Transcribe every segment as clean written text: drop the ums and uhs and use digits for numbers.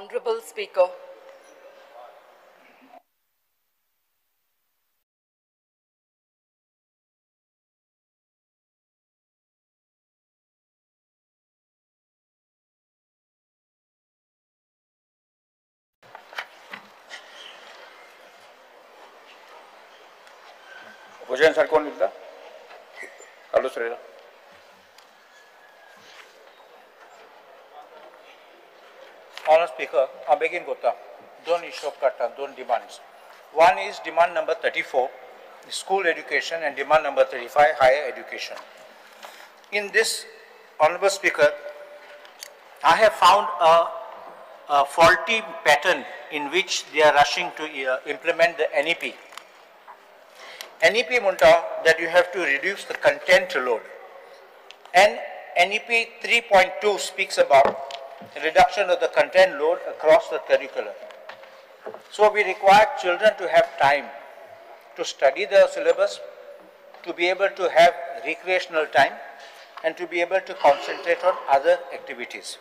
Honorable Speaker. Opposition sir कोण उलयता? Carlos Ferreira. Honourable Speaker, हांव बेगीन करता. दोन हिशोब काडटा, दोन demands. One is demand number 34, school education, and demand number 35, higher education. In this, Honorable Speaker, I have found a faulty pattern in which they are rushing to implement the NEP. NEP म्हणटा that you have to reduce the content load. And NEP 3.2 speaks about reduction of the content load across the curriculum. So we require children to have time to study the syllabus, to be able to have recreational time, and to be able to concentrate on other activities.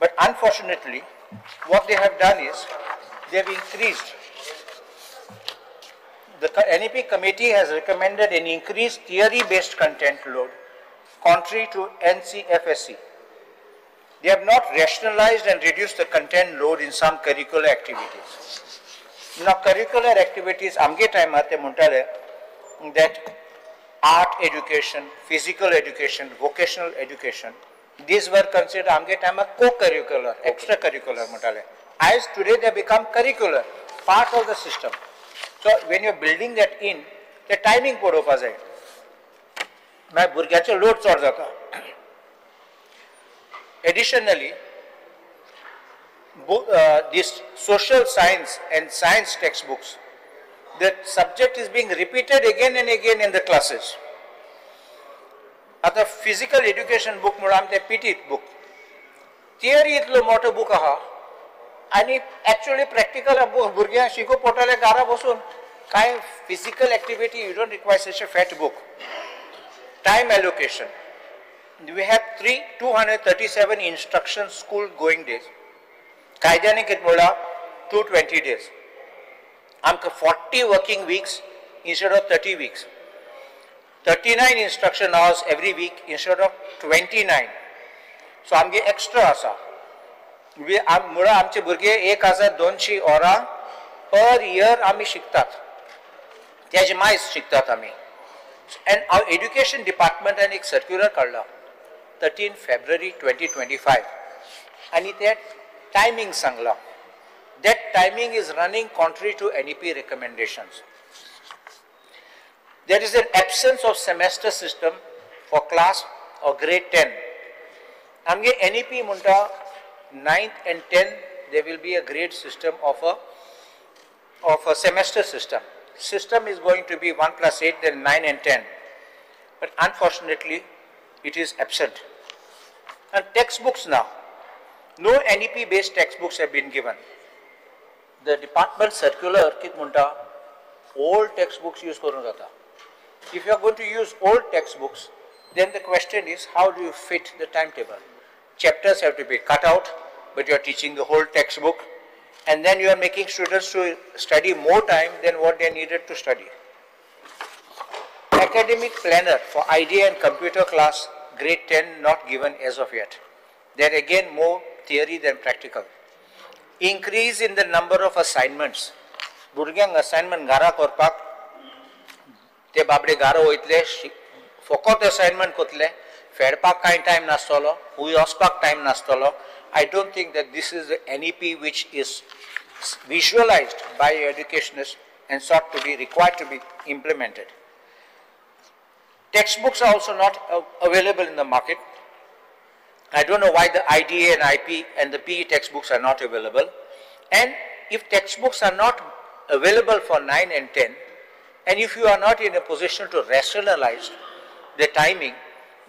But unfortunately, what they have done is they have increased. The NEP committee has recommended an increased theory-based content load, contrary to NCFSE. They have not rationalized and reduced the content load in some curricular activities. Now, curricular activities, amge time ते म्हणटाले that art education, physical education, vocational education, these were considered amge time co-curricular, extracurricular म्हणटाले. As today they become curricular, part of the system. So when you are building that in, the timing पळोवपा जाय. मागीर भुरग्याचो load चड जाता. Additionally, this social science and science textbooks, the subject is being repeated again and again in the classes. आतां physical education book म्हणून आमी ते PT book, theory इतलो मोठो book आहा आनी actually practical भुरग्यांक शिकूंक पडटलें घरा बसून. कांय physical activity you don't require such a fat book. Time allocation. We have 237 instruction school going days. कायद्याने कितें म्हणलां 220 days. आमकां 40 working weeks instead of 30 weeks. 39 instruction hours every week instead of 29. So आमगे extra आसा. म्हणून आमचे भुरगे 1200 वरां per year आमी शिकतात. त्याजे मायज शिकतात आमी. And our education department एक circular काडला 13 February 2025 आनी ते टायमींग सांगला. That timing is running contrary to NEP recommendations. There is an absence of semester system for class or grade 10. आमगे NEP म्हणटा 9th and 10th there will be a grade system of a semester system. System is going to be 1 plus 8, then 9 and 10. But unfortunately, it is absent. And textbooks now. No NEP based textbooks have been given. The department circular कित म्हणटा old textbooks use करूंक जाता. If you are going to use old textbooks, then the question is how do you fit the timetable? Chapters have to be cut out, but you are teaching the whole textbook, and then you are making students to study more time than what they needed to study. Academic planner for IDA and computer class grade 10 not given as of yet. There again more theory than practical. Increase in the number of assignments. भुरग्यांक assignment घरा करपाक ते बाबडे घरा वयतले, फकत assignment करतले, फेडपाक कांय time नासतलो, हुंय वचपाक time नासतलो. I don't think that this is the NEP which is visualized by educationists and sought to be required to be implemented. Textbooks are also not available in the market. I don't know why the IDA and IP and the PE textbooks are not available. And if textbooks are not available for 9 and 10, and if you are not in a position to rationalize the timing,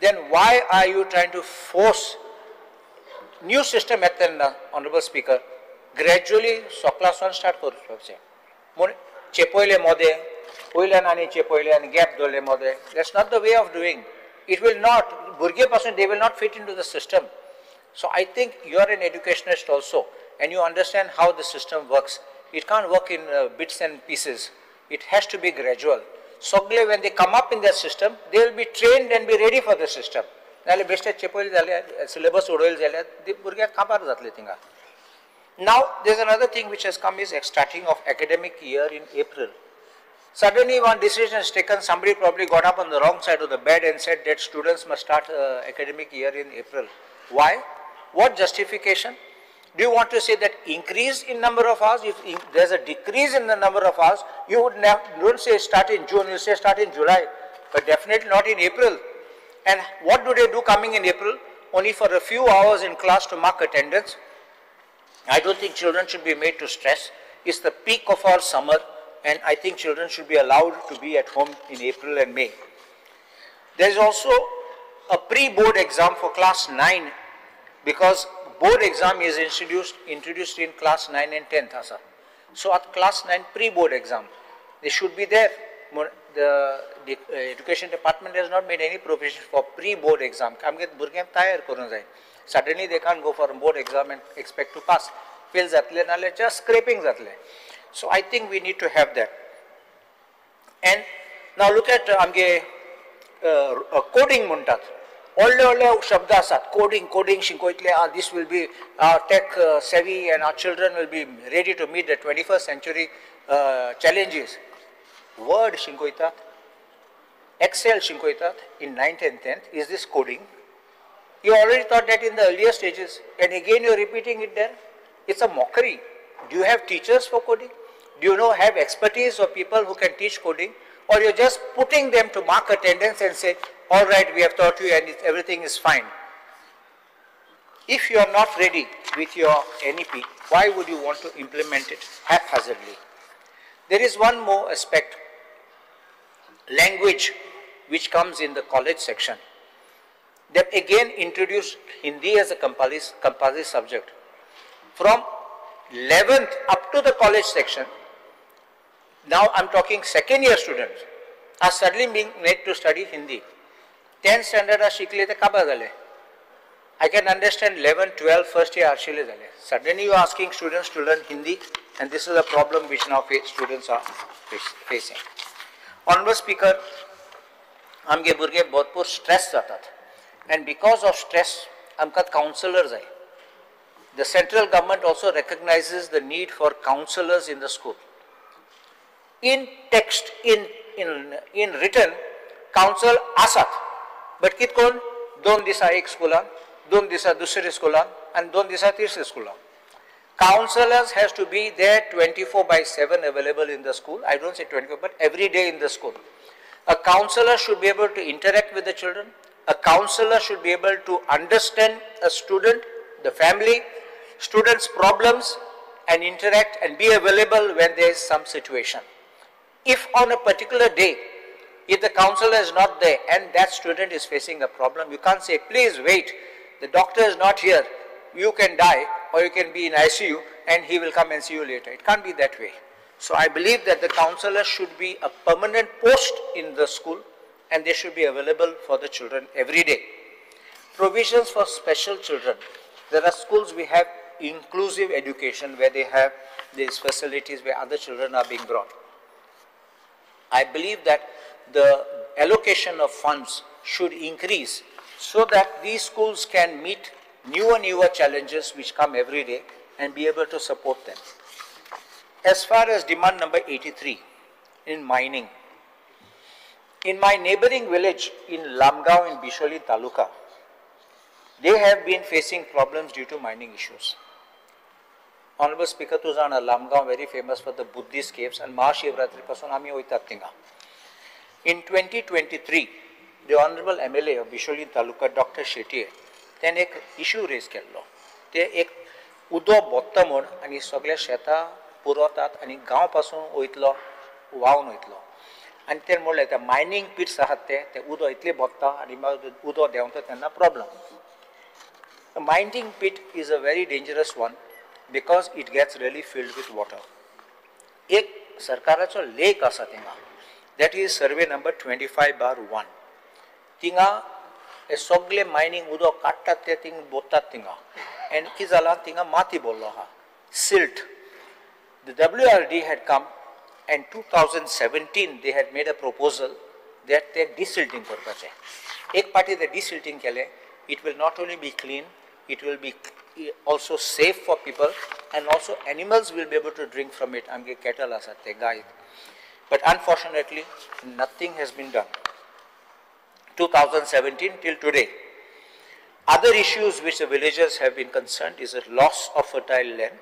then why are you trying to force new system at the Honorable Speaker? Gradually, सकलासून start करूंक म्हूण चेपयले मोदे, वयल्यान आनी चेपयले आनी gap दवरले मोदे. That's not the way of doing. It will not, भुरगे पासून they will not fit into the system. So I think you are an educationist also. and you understand how the system works. It can't work in bits and pieces. It has to be gradual. सगळे when they come up in the system, they will be trained and be ready for the system. नाल्यार बेश्टे चेपयले जाल्यार, syllabus उडयले जाल्यार भुरग्याक काबार जातले थिंगा. Now there is another thing which has come is starting of academic year in April. Suddenly one decision is taken, somebody probably got up on the wrong side of the bed and said that students must start academic year in April. Why? What justification? Do you want to say that increase in number of hours? If there is a decrease in the number of hours, you would don't say start in June, you say start in July, but definitely not in April. And what do they do coming in April? Only for a few hours in class to mark attendance. I don't think children should be made to stress. It's the peak of our summer, and I think children should be allowed to be at home in April and May. There is also a pre-board exam for class 9, because board exam is introduced in class 9 and 10th. Asa. So at class 9 pre-board exam, they should be there. The education department has not made any provision for pre-board exam. Suddenly they can't go for a board exam and expect to pass. Fail जातले नाल्यार just scraping जातले. So I think we need to have that. And now look at आमगे coding म्हणटात. व्हडले व्हडले शब्द आसात, coding coding शिकयतले, this will be tech savvy and our children will be ready to meet the 21st century challenges. Word शिकयतात, Excel शिकयतात in 9th and 10th. Is this coding? You already thought that in the earlier stages, and again you are repeating it there. It's a mockery. Do you have teachers for coding? Do you have expertise or people who can teach coding? Or you're just putting them to mark attendance and say, all right, we have taught you and everything is fine. If you are not ready with your NEP, why would you want to implement it haphazardly? There is one more aspect, language, which comes in the college section. They have again introduced Hindi as a compulsory subject. From 11th up to the college section, now I am talking second year students, are suddenly being made to study Hindi. 10th standard शिकले ते काबार जाले. I can understand 11, 12, first year आशिल्ले जाले. Suddenly you are asking students to learn Hindi, and this is a problem which now students are facing. Honorable Speaker, आमगे भुरगे भरपूर stress जातात, and because of stress आमकां कावन्सिलर जाय. The central government also recognizes the need for counselors in the school. In text, in written, counsel आसात, but कित कोण 2 दिसा एक स्कुलान, 2 दिसा दुसरे स्कुलान आनी 2 दिसा तिसरे स्कुलान. Counselors has to be there 24/7 available in the school. I don't say 24, but every day in the school. A counselor should be able to interact with the children. A counselor should be able to understand a student, the family, students' problems, and interact and be available when there is some situation. If on a particular day, if the counselor is not there and that student is facing a problem, you can't say, please wait, the doctor is not here, you can die or you can be in ICU and he will come and see you later. It can't be that way. So I believe that the counselor should be a permanent post in the school and they should be available for the children every day. Provisions for special children. There are schools we have inclusive education where they have these facilities where other children are being brought. I believe that the allocation of funds should increase so that these schools can meet newer and newer challenges which come every day and be able to support them. As far as demand number 83 in mining, in my neighboring village in Lamgaon in Bisholi Taluka, they have been facing problems due to mining issues. Honorable Speaker, tu jana Lamgaon very famous for the Buddhist caves and Mahashivratri pasun ami oitat thinga. In 2023, the Honorable MLA of Bisholi Taluka, Dr. Shetty, तेणे एक issue rays केल्लो. ते एक उदो बोत्ता म्हूण आनी सगळे शेतां पुरवतात आनी गांव पासून वयतलो व्हांवन वयतलो. आनी तेणें म्हणलें ते मायनींग पिट्स आहात ते उदो इतले बोत्ता आनी मागीर उदो देंवता तेन्ना problem. Mining pit is a very dangerous one because it gets really filled with water. एक सरकाराचो लेक आसा थिंगा, that is survey number 25/1. थिंगा हे सगळे मायनींग उदक काडटात ते थिंग बोत्तात थिंगा. आनी कितें जालां थिंगा माती भरलो आहा. Silt. The WRD had come and 2017 they had made a proposal that they desilting करपाचें. एक पाटी ते desilting केलें, it will not only be clean, it will be also safe for people and also animals will be able to drink from it. आमगे cattle आसात ते गाय. But unfortunately nothing has been done. 2017 till today. Other issues which the villagers have been concerned is the loss of fertile land,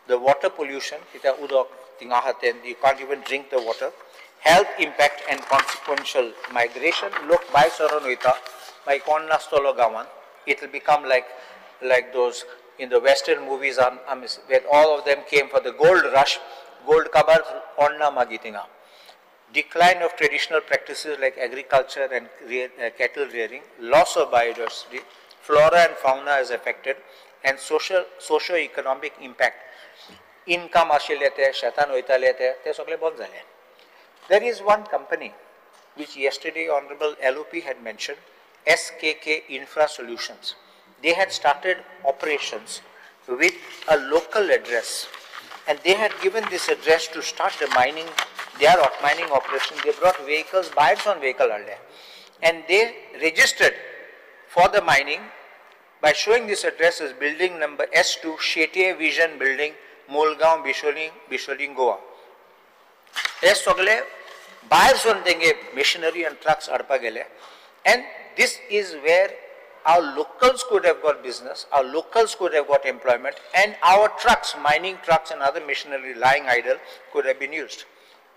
the water pollution, you can't even drink the water, health impact and consequential migration. Lok भायर सरोन वयता, मागीर कोण नासतलो गांवांत. It will become like those in the western movies where all of them came for the gold rush. Gold काबार कोण ना मागीर थिंगा. Decline of traditional practices like agriculture and cattle rearing, loss of biodiversity, flora and fauna is affected, and socio-economic impact. Income आशिल्ले ते शेतान वयताले ते सगळे बंद जाले. There is one company which yesterday Honorable LOP had mentioned, SKK Infra Solutions. They had started operations with a local address, and they had given this address to start the mining, their mining operation. They brought vehicles, buyers on vehicle हाडले, and they registered for the mining by showing this address as building number S2, Shetye Vision Building, Mulgaon, Bisholim, Bisholim, Goa. हे सगळे भायर सून तेंगे machinery and trucks हाडपाक गेले, and this is where our locals could have got business, our locals could have got employment, and our trucks, mining trucks and other machinery lying idle could have been used.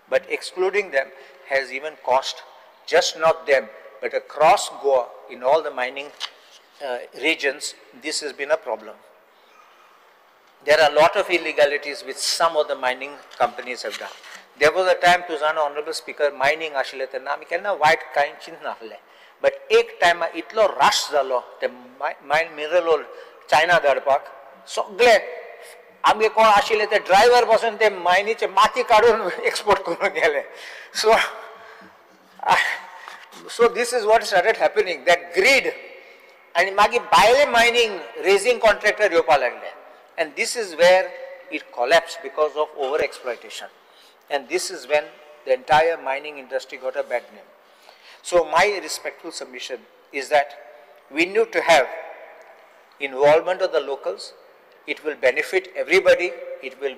But excluding them has even cost just not them, but across Goa in all the mining regions, this has been a problem. There are a lot of illegalities which some of the mining companies have done. There was a time, तुझानो Honorable Speaker, mining आशिल्लें तेन्ना आमी केन्ना वायट कांय चिंतनासले. But एक टायमा इतलो rush जालो ते मायन मिनरल चायना धाडपाक, सगळे आमगे कोण आशिल्ले ते ड्रायव्हर पासून ते मायनीचे माती काडून एक्सपोर्ट करून गेले. So this is what started happening, that greed. आनी मागीर भायले मायनींग रेजींग कॉन्ट्रॅक्टर येवपाक लागले, and this is where it collapse because of over exploitation, and this is when the entire mining industry got a bad name. So my respectful submission is that we need to have involvement of the locals. It will benefit everybody. It will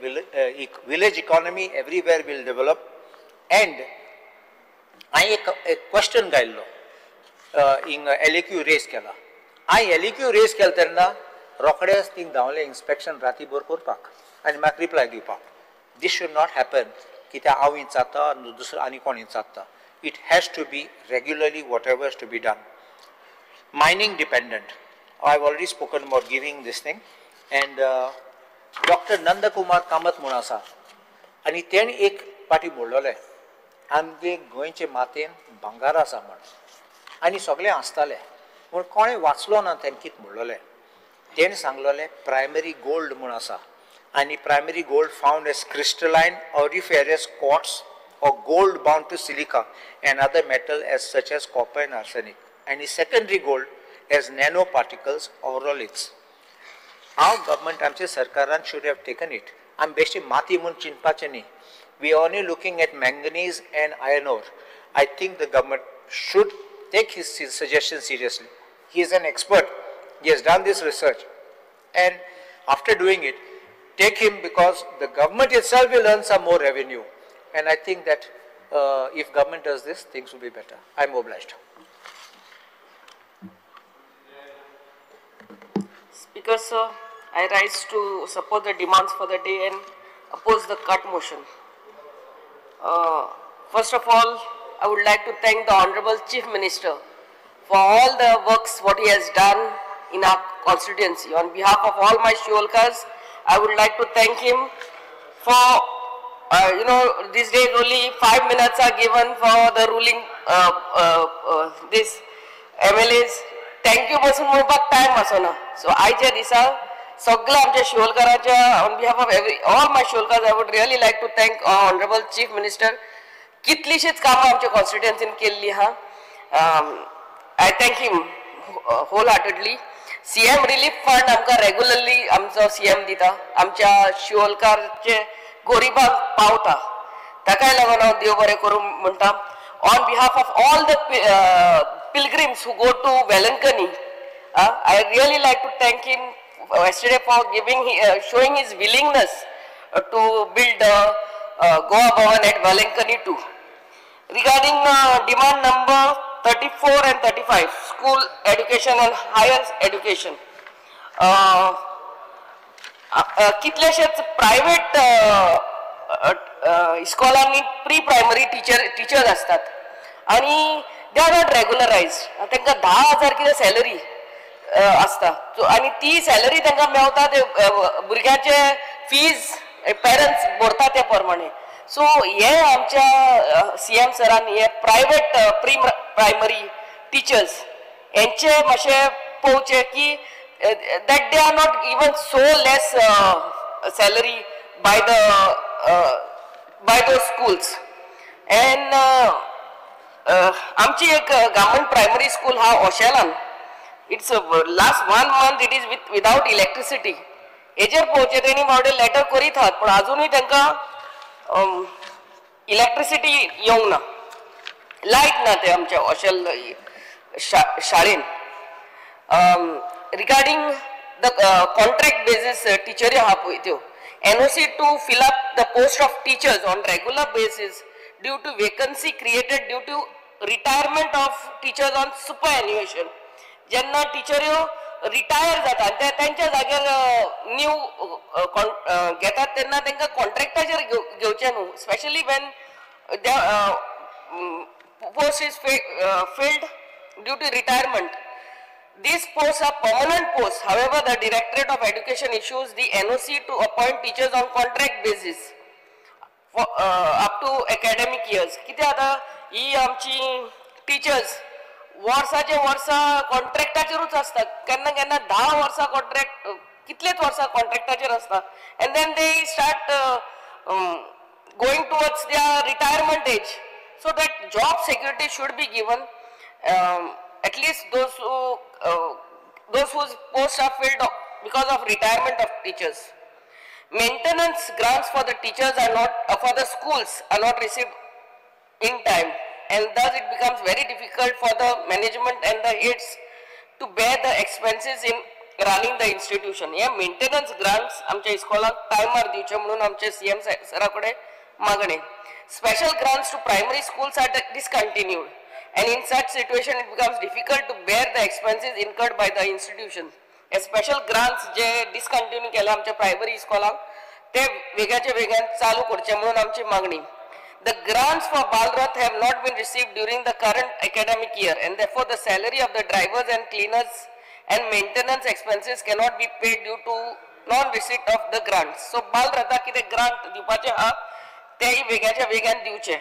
village economy everywhere will develop. And हांवें एक question घायल्लो हिंग LAQ raise केला. हांवें LAQ raise केलें तेन्ना रोखडेच thing धांवलें inspection रातीभर करपाक आनी म्हाका रिप्लाय दिवपाक. This should not happen कित्याक हांव विचारता आनी दुसरो आनी कोण विचारता. It has to be regularly whatever is to be done. Mining dependent. I have already spoken about giving this thing. And Doctor Nandakumar Kamat म्हूण आसा आनी तेणें एक पाटी म्हणलोलें आमगे गोंयचे मातयेन भांगार आसा म्हण, आनी सगळे आसताले पूण कोणें वाचलो ना तेणें कितें म्हणलोलें. तेणें सांगलोलें प्रायमरी गोल्ड म्हूण आसा आनी primary gold found as crystalline auriferous quartz or gold bound to silica and other metal as such as copper and arsenic, and secondary gold as nanoparticles or auroliths. Our government, आमचे सरकारान should have taken it. आमी बेश्टी माती म्हूण चिंतपाचें न्ही. We are only looking at manganese and iron ore. I think the government should take his suggestion seriously. He is an expert. He has done this research, and after doing it, take him, because the government itself will earn some more revenue. And I think that if government does this, things will be better. I am obliged. Speaker, sir, I rise to support the demands for the day and oppose the cut motion. First of all, I would like to thank the Honorable Chief Minister for all the works what he has done in our constituency. On behalf of all my Shiolkars, I would like to thank him for, these days only 5 minutes are given for the ruling this MLAs. Thank you पासून म्हणपाक time आसना. So आयच्या दिसा सगळ्या आमच्या शिवोलकारांच्या on behalf of every all my Shiolkar, I would really like to thank honourable chief minister. कितलीशीच कामां आमच्या कॉन्स्टिट्युएन्सीन केल्ली आहा. I thank him wholeheartedly. CM relief fund आमकां रेगुलरली आमचो सीएम दिता, आमच्या शिवोलकारचे गोरिबांक पावता, ताकाय लागून हांव देव बरें करूं म्हणटा. On behalf of all the pilgrims who go to Velankanni, I really like to thank him yesterday for giving showing his willingness to build Goa Bhavan at Velankanni too. Regarding demand number 34 and 35, school education and higher education, कितलेशेच private इस्कॉलांनी pre primary teachers आसतात आनी they are not रेगुलरायज. तांकां 10,000 कितें salary आसता आनी ती salary तांकां मेवता ते भुरग्यांचे फीज पेरंट्स भरता ते प्रमाणे. सो हे आमच्या सीएम सरान हे प्रायव्हेट प्री प्रायमरी टिचर्स हेंचे मातशें पळोवचें की that they are not even so less salary by the by those schools. And आमची एक गव्हर्मेंट प्रायमरी स्कूल हा ओशेलान, it's last 1 month it is without electricity. हेजेर पळोवचें तेणी फावटी लेटर करीत आहात पूण आजुनूय तांकां इलेक्ट्रिसिटी येवंक ना, लायट ना ते आमच्या ओशेल शाळेन. रिगार्डींग the contract basis टिचरी आहा पळय त्यो, NOC to fill up the post of teachers on regular basis due to vacancy created due to retirement of teachers on superannuation. जेन्ना टिचऱ्यो रिटायर जाता आनी तेंच्या जाग्यार न्यू घेतात तेन्ना तांकां कॉन्ट्रॅक्टाचेर घेवचें न्हू, specially when the post is filled due to retirement. These posts are permanent posts. However, the Directorate of Education issues the NOC to appoint teachers on contract basis for up to academic years. कितें आतां ही आमची teachers वर्साचे वर्सा कॉन्ट्रॅक्टाचेरूच आसता, केन्ना केन्ना 10 वर्सां contract, कितलेच वर्सां कॉन्ट्रॅक्टाचेर आसता and then they start going towards their retirement age. So that job security should be given at least those whose posts are filled because of retirement of teachers. Maintenance grants for the teachers are not for the schools are not received in time, and thus it becomes very difficult for the management and the heads to bear the expenses in running the institution. हे maintenance grants आमच्या इस्कॉलाक टायमार दिवचे म्हणून आमचे CM सरा कडेन मागणें. Special grants to primary schools are discontinued, and in such situation it becomes difficult to bear the expenses incurred by the institution. हे special grants जे डिसकंटिन्यू केले आमच्या प्रायमरी इस्कॉलाक ते वेगाच्या वेगान चालू करचे म्हणून आमची मागणी. The grants for Balrath have not been received during the current academic year, and therefore the salary of the drivers and cleaners and maintenance expenses cannot be paid due to non-receipt of the grants. So Balratha कितें grant दिवपाचे आहा तेय वेगाच्या वेगान दिवचे.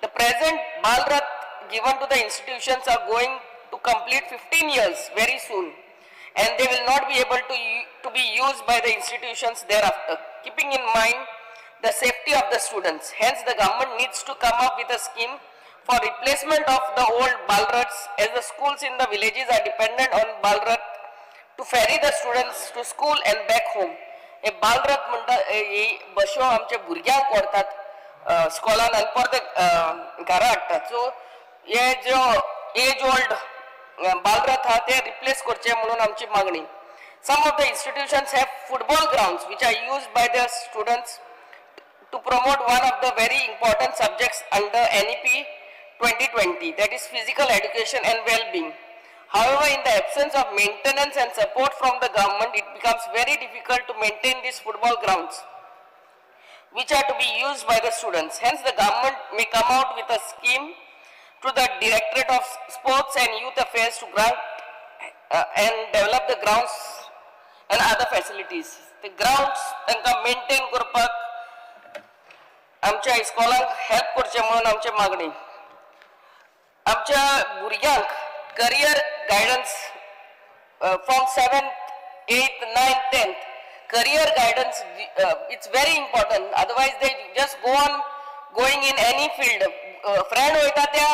The present Balrath given to the institutions are going to complete 15 years very soon, and they will not be able to be used by the institutions thereafter, keeping in mind the safety of the students. Hence, the government needs to come up with a scheme for replacement of the old Balraths, as the schools in the villages are dependent on Balrath to ferry the students to school and back home. हे बालरथ म्हणटा ही बश्यो आमच्या भुरग्यांक व्हरतात स्कॉलान आनी परते घरा हाडटात. So हे ज्यो एज ओल्ड बालरथ आहा ते रिप्लेस करचे म्हणून आमची मागणी. Some of the institutions have football grounds which are used by the students to promote one of the very important subjects under NEP 2020, that is physical education and well-being. However, in the absence of maintenance and support from the government, it becomes very difficult to maintain these football grounds, which are to be used by the students. Hence, the government may come out with a scheme to the Directorate of Sports and Youth Affairs to grant and develop the grounds and other facilities. The grounds तांकां maintain करपाक आमच्या इस्कॉलांक help करचें म्हणून आमची मागणी. आमच्या भुरग्यांक career guidance from 7th, 8th, 9th, 10th, career guidance it's very important. Otherwise they just go on going in any field. Friend वयता त्या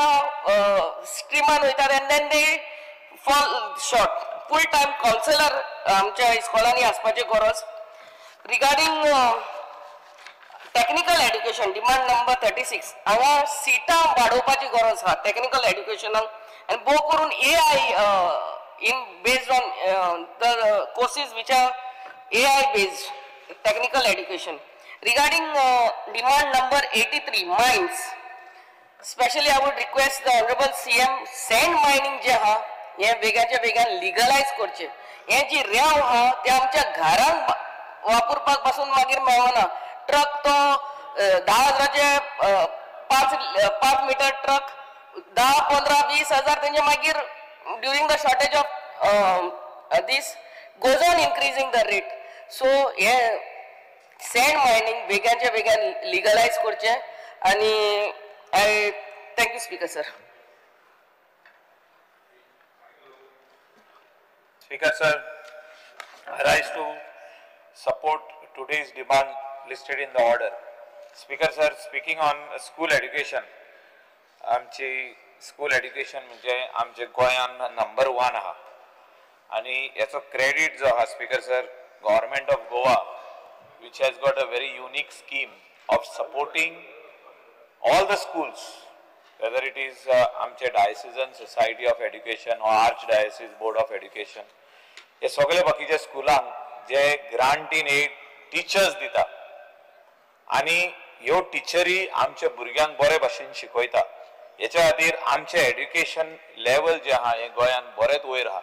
स्ट्रिमान वयतात and then they fall short. Full time councillor आमच्या इस्कॉलांनी आसपाची गरज. Regarding technical education, demand number 36, हांगा सिटां वाडोवपाची गरज आहा टॅक्निकल एड्युकेशनाक आनी भोव करून AI in based on the courses which are AI based technical education. Regarding demand number 83, mines, specially I would request the honourable CM sand mining जे आहा हें वेगाच्या वेगान लिगलायज करचें. हें जी रेंव आहा तें आमच्या घरांक वापरपाक पासून मागीर मेळना. ट्रक तो 10,000चे 5 मिटर ट्रक 10, 15, 20 हजार तेंचे मागीर during the shortage of this goes on increasing the rate. So हे सँड मायनींग वेगाच्या वेगान लिगलायज करचें. आनी I thank you speaker sir. Speaker sir, I rise to support today's demand listed in the order. Speaker sir, speaking on school education, आमची school education म्हणजे आमचे गोंयान number 1 आहा आनी हेचो क्रेडीट जो आहा speaker sir, government of Goa, which has got a very unique scheme of supporting all the schools, whether it is आमचे diocesan society of education or archdiocese board of education, हे सगळे बाकीच्या स्कुलांक जे grant in aid teachers दिता आनी ह्यो टिचरी आमच्या भुरग्यांक बरे भाशेन शिकयता. हेच्या खातीर आमचें एड्युकेशन लेवल जें आहा हें गोंयांत बरेंच वयर आहा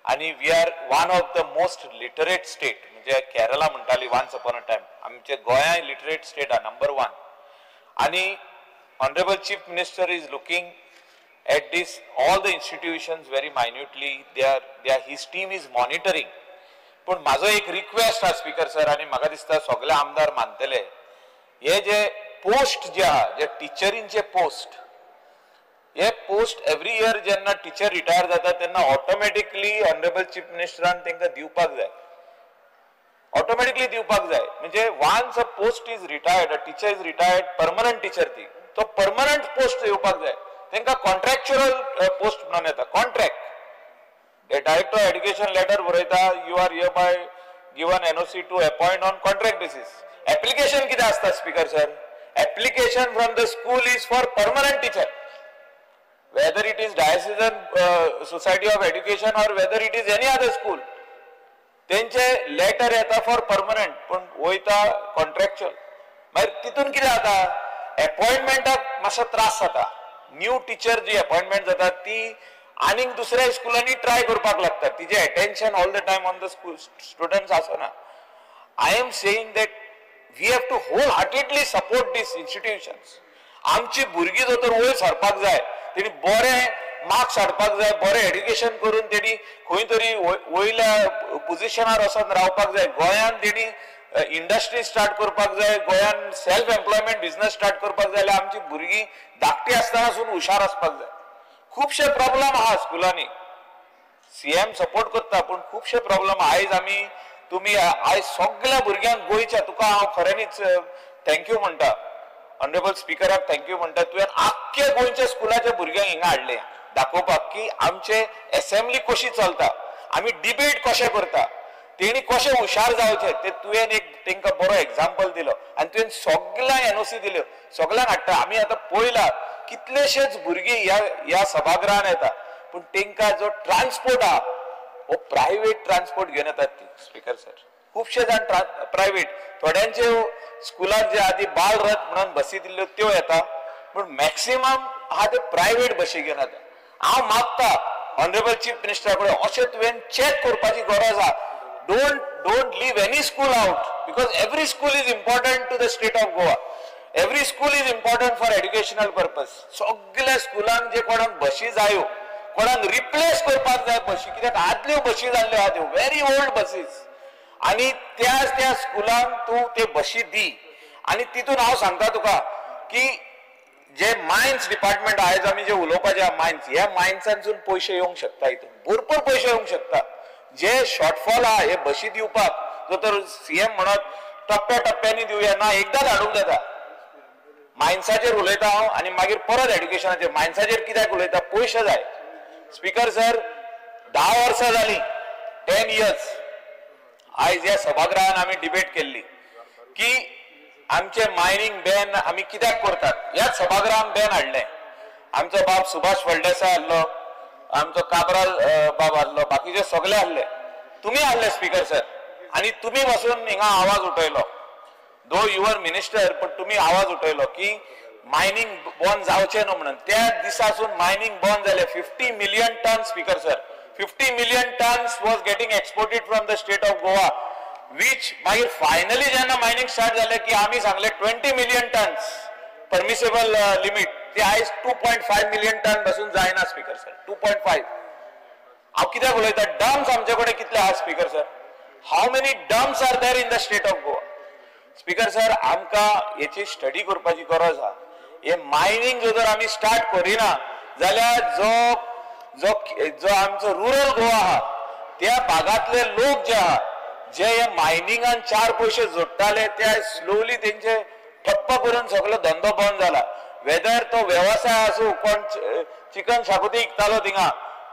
आनी we are one of the most literate state. म्हणजे केरला म्हणटाली वन्स अपॉन अ टायम, आमचे गोंयांत लिटरेट स्टेट आहा नंबर 1. आनी honourable chief minister is looking at this all the institutions very minutely. They are his team is monitoring. पूण म्हाजो एक request आहा स्पीकर सर, आनी म्हाका दिसता सगळे आमदार मानतले, हे जे पोस्ट जे आहा, जे टिचरींचे पोस्ट, हे पोस्ट एवरी इयर जेन्ना टिचर रिटायर जाता तेन्ना ऑटोमॅटिकली ऑनरेबल चीफ मिनिस्टरान तांकां दिवपाक जाय, ऑटोमॅटिकली दिवपाक जाय. म्हणजे once a post is retired, a teacher is retired, permanent teacher ती, तो परमनंट पोस्ट येवपाक जाय. तांकां कॉन्ट्रॅक्च्युअल पोस्ट म्हणून येता, कॉन्ट्रॅक्ट. डायरेक्टर एड्युकेशन लेटर बरयता, you are hereby given NOC to appoint on contract basis. Application कितें आसता speaker sir? Application from the school is for permanent teacher, whether it is diocesan society of education or whether it is any other school. तेंचे letter येता for permanent, पूण वयता contractual. मागीर तितून कितें जाता, एपॉयंटमेंटाक मातसो त्रास जाता. न्यू टिचर जी अपॉयंटमेंट जाता ती आनीक दुसऱ्या स्कुलांनी ट्राय करपाक लागता, तिजें attention all the time on the school students आसना. I am saying that we have to wholeheartedly support these institutions. आमची भुरगीं जर तर वयर सरपाक जाय, तेणी बरे मार्क्स हाडपाक जाय, बरें एड्युकेशन करून तेणी खंय तरी वयल्या पोजिशनार वचून रावपाक जाय. गोंयांत तेणी इंडस्ट्री स्टार्ट करपाक जाय, गोंयांत सेल्फ एम्प्लॉयमेंट बिजनस स्टार्ट करपाक जाय जाल्यार आमची भुरगीं धाकटी आसतनासून हुशार आसपाक जाय. खुबशे प्रॉब्लम आहा स्कुलांनी, सीएम सपोर्ट करता पूण खुबशे प्रॉब्लम आयज आमी तुमी आयज सगळ्या भुरग्यांक गोंयच्या, तुका हांव खऱ्यांनीच thank you म्हणटा, ऑनरेबल स्पिकराक thank you म्हणटा, तुवें आख्खे गोंयच्या स्कुलाच्या भुरग्यांक हिंगा हाडले दाखोवपाक की आमचे एसेंब्ली कशी चलता, आमी डिबेट कशें करता, तेणी कशें हुशार जावचें ते तुवें एक तांकां बरो एग्जाम्पल दिलो आनी तुवें सगळ्यांक एनओसी दिल्यो, सगळ्यांक हाडटा. आमी आतां पळयला कितलेशेच भुरगीं ह्या ह्या सभागृहान येता, पूण तांकां जो ट्रान्सपोर्ट आहा हो प्रायवेट ट्रान्सपोर्ट घेवन येतात ती. स्पीकर सर, खुबशे जाण प्रायवेट, थोड्यांचे स्कुलाक जे आदी बाल रथ म्हणून बसी दिल्ल्यो त्यो येता, पूण मॅक्सिमम आहा ते प्रायवेट बशी घेवन येता. हांव मागता ऑनरेबल चीफ मिनिस्टरा कडेन, अशें तुवें चॅक करपाची गरज आहा. Don't leave any school out, because every school is important to the state of Goa. Every school is important for educational purpose. सगळ्या स्कुलांक जे कोणाक बशी जायो, कोणाक रिप्लेस करपाक जाय बशी, कित्याक आदल्यो बशी जाल्ल्यो आहा त्यो व्हेरी ओल्ड बसीस, आनी त्याच त्या स्कुलांक तूं ते बशी दी. आनी तितून हांव सांगता तुका की जे मायन्स डिपार्टमेंट आयज आमी जे उलोवपाचे आहा मायन्स, ह्या मायन्सांसून पयशे येवंक शकता, हितून भरपूर पयशे येवंक शकता. जे शॉर्टफॉल आहा हे बशी दिवपाक जो तर सीएम म्हणत टप्प्या टप्प्यांनी दिवया ना, एकदां धाडूंक जाता. मायन्साचेर उलयता हांव आनी मागीर परत एड्युकेशनाचेर. मायन्साचेर कित्याक उलयता, पयशे जाय. Speaker sir, 10 वर्सां जाली, 10 इयर्स आयज ह्या सभागृहान आमी डिबेट केल्ली की आमचे मायनिंग बॅन आमी कित्याक करतात. ह्याच सभागृहान बॅन हाडलें. आमचो बाब सुभाष फळदेसाय आहलो, आमचो काब्राल बाब आहलो, बाकीचे सगळे आहले, तुमी आहले स्पीकर सर, आनी तुमी बसून हिंगा आवाज उठयलो. दो your minister, पण तुमी आवाज उठयलो की मायनिंग बंद जावचें न्हू म्हणून. त्या दिसासून मायनिंग बंद जालें. 50 million ton speaker sir, 50 million tons was getting exported from the state of Goa, which मागीर फायनली जेन्ना मायनिंग स्टार्ट जालें की आमी सांगलें 20 मिलियन टन्स परमिसेबल लिमीट, ते आयज 2.5 मिलियन टन बसून जायना स्पीकर सर, 2.5. हांव कित्याक उलयता, डम्स आमचे कडेन कितले आहा speaker sir? How many dumps are there in the state of Goa? Speaker sir, आमकां हेची स्टडी करपाची गरज आहा. हे मायनिंग जर आमी स्टार्ट करिना जाल्यार जो जो जो आमचो रुरल गोवा आहा त्या भागांतले लोक जे आहा, जे हे मायनिंगान 4 पयशे जोडटाले, ते स्लोली तेंचे ठप्प करून सगळो धंदो बंद जाला. वेदर तो वेवसाय आसूं, कोण चिकन शाकुती विकतालो थिंगा,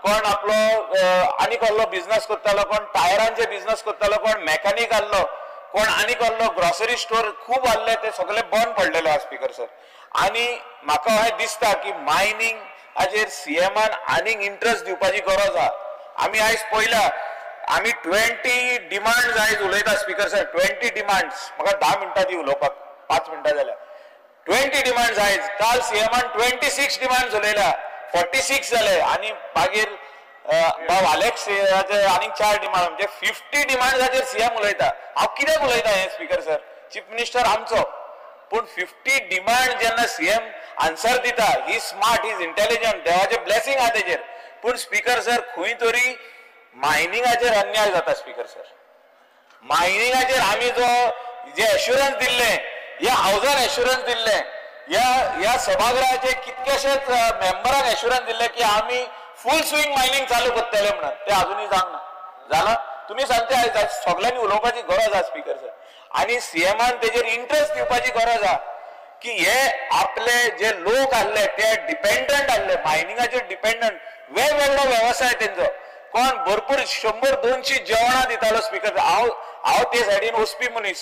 कोण आपलो आनी कसलो बिझनस करतालो, कोण टायरांचे बिझनस करतालो, कोण मेकॅनिक आहलो, कोण आनी कसलो ग्रॉसरी स्टोर खूब आहले, ते सगळे बंद पडलेले आहा स्पीकर सर. आनी म्हाका अशें दिसता की मायनिंग हाचेर सीएमान आनीक इंट्रस्ट दिवपाची गरज आहा. आमी आयज पळयला, आमी 20 डिमांड्स आयज उलयता स्पीकर सर, 20 डिमांड्स. म्हाका 10 मिनटां दी उलोवपाक, 5 मिनटां जाल्या. 20 डिमांड्स आयज, काल सीएमान 26 डिमांड्स उलयल्या, 46 जाले, आनी मागीर बाब आलेक्स आनीक 4 डिमांड, म्हणजे 50 डिमांड्साचेर सीएम उलयता. हांव कित्याक उलयता हें स्पीकर सर? चीफ मिनिस्टर आमचो, पूण 50 डिमांड जेन्ना सीएम आन्सर दिता, he smart, he is intelligent, देवाचें ब्लेसिंग आहा तेजेर. पूण स्पीकर सर, खंय तरी मायनिंगाचेर अन्याय जाता स्पीकर सर. मायनिंगाचेर आमी जो जे एश्युरन्स दिल्लें, ह्या हावजान एश्युरन्स दिल्लें, ह्या सभागृहाचे कितकेशेच मेंबरांक एश्युरन्स दिल्लें की आमी फूल स्विंग मायनिंग चालू करतले म्हणून, ते अजुनूय जावंक ना. जाला तुमी सांगते आयज सगळ्यांनी उलोवपाची गरज आहा स्पीकर सर. आनी सीएमान तेजेर इंट्रस्ट दिवपाची गरज आहा की हे आपले जे लोक आहले ते डिपेंडंट आहले, मायनिंगाचेर डिपेंडंट, वेगवेगळो वेवसाय तेंचो. कोण भरपूर 100-200 जेवणां दितालो स्पीकर. हांव ते सायडीन वचपी मनीस,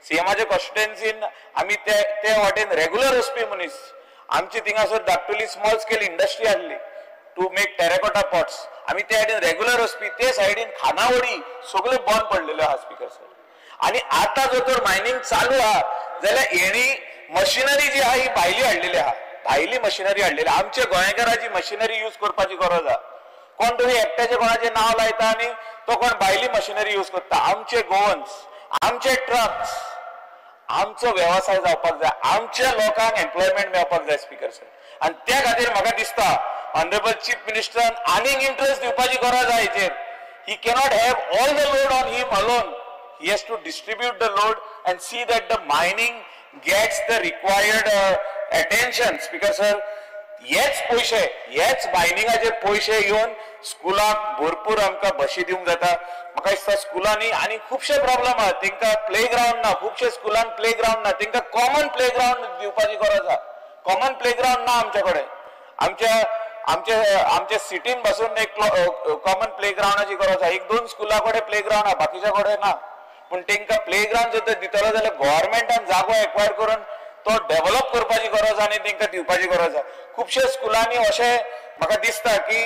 सीएमाच्या कॉन्स्टिट्युएन्सीन आमी ते वाटेन रेगुलर वचपी मनीस. आमची थिंगासर धाकटुली स्मॉल स्केल इंडस्ट्री आहली टू मेक टेरेकोटा पॉट्स, आमी ते सायडीन रेगुलर वचपी. ते सायडीन खानावळी सगळ्यो बंद पडलेल्यो आहा स्पीकर सर. आनी आतां जर तर मायनिंग चालू आहा जाल्यार हेणी मशिनरी जी आहा ही भायली हाडलेली आहा, भायली मशिनरी हाडलेली. आमच्या गोंयकाराची मशिनरी यूज करपाची गरज आहा. कोण तरी एकट्याचें कोणाचें नांव लायता आनी तो कोण भायली मशिनरी यूज करता. आमचे गोवन्स, आमचे ट्रक्स, आमचो वेवसाय जावपाक जाय, आमच्या लोकांक एम्प्लॉयमेंट मेळपाक जाय स्पीकर सर. आनी त्या खातीर म्हाका दिसता ऑनरेबल चीफ मिनिस्टरान आनीक इंट्रस्ट दिवपाची गरज आहा हेचेर. He cannot have all the load on him alone. He has to distribute the load and see that the mining gets the required attention. Speaker sir, हेच पयशे, हेच मायनिंगाचे पयशे येवन स्कुलाक भरपूर आमकां बशी दिवंक जाता. म्हाका दिसता स्कुलांनी आनी खुबशे प्रॉब्लम आहा, तेंकां प्ले ग्रावंड ना, खुबशे स्कुलान प्ले ग्रावंड ना, तेंकां कॉमन प्ले ग्रावंड दिवपाची गरज आहा. कॉमन प्ले ग्रावंड ना आमचे कडेन. आमच्या आमचे आमच्या सिटीन बसून एक कॉमन प्ले ग्रावंडाची गरज आहा. 1-2 स्कुला कडेन प्ले ग्रावंड आहा, बाकीच्या कडेन ना. पूण तेंकां प्ले ग्रावंड जर दितलो जाल्यार गव्हर्मेंटान जागो एक्वायर करून तो डेव्हलप करपाची गरज आनी तेंकां दिवपाची गरज आहा. खुबशे स्कुलांनी अशें म्हाका दिसता की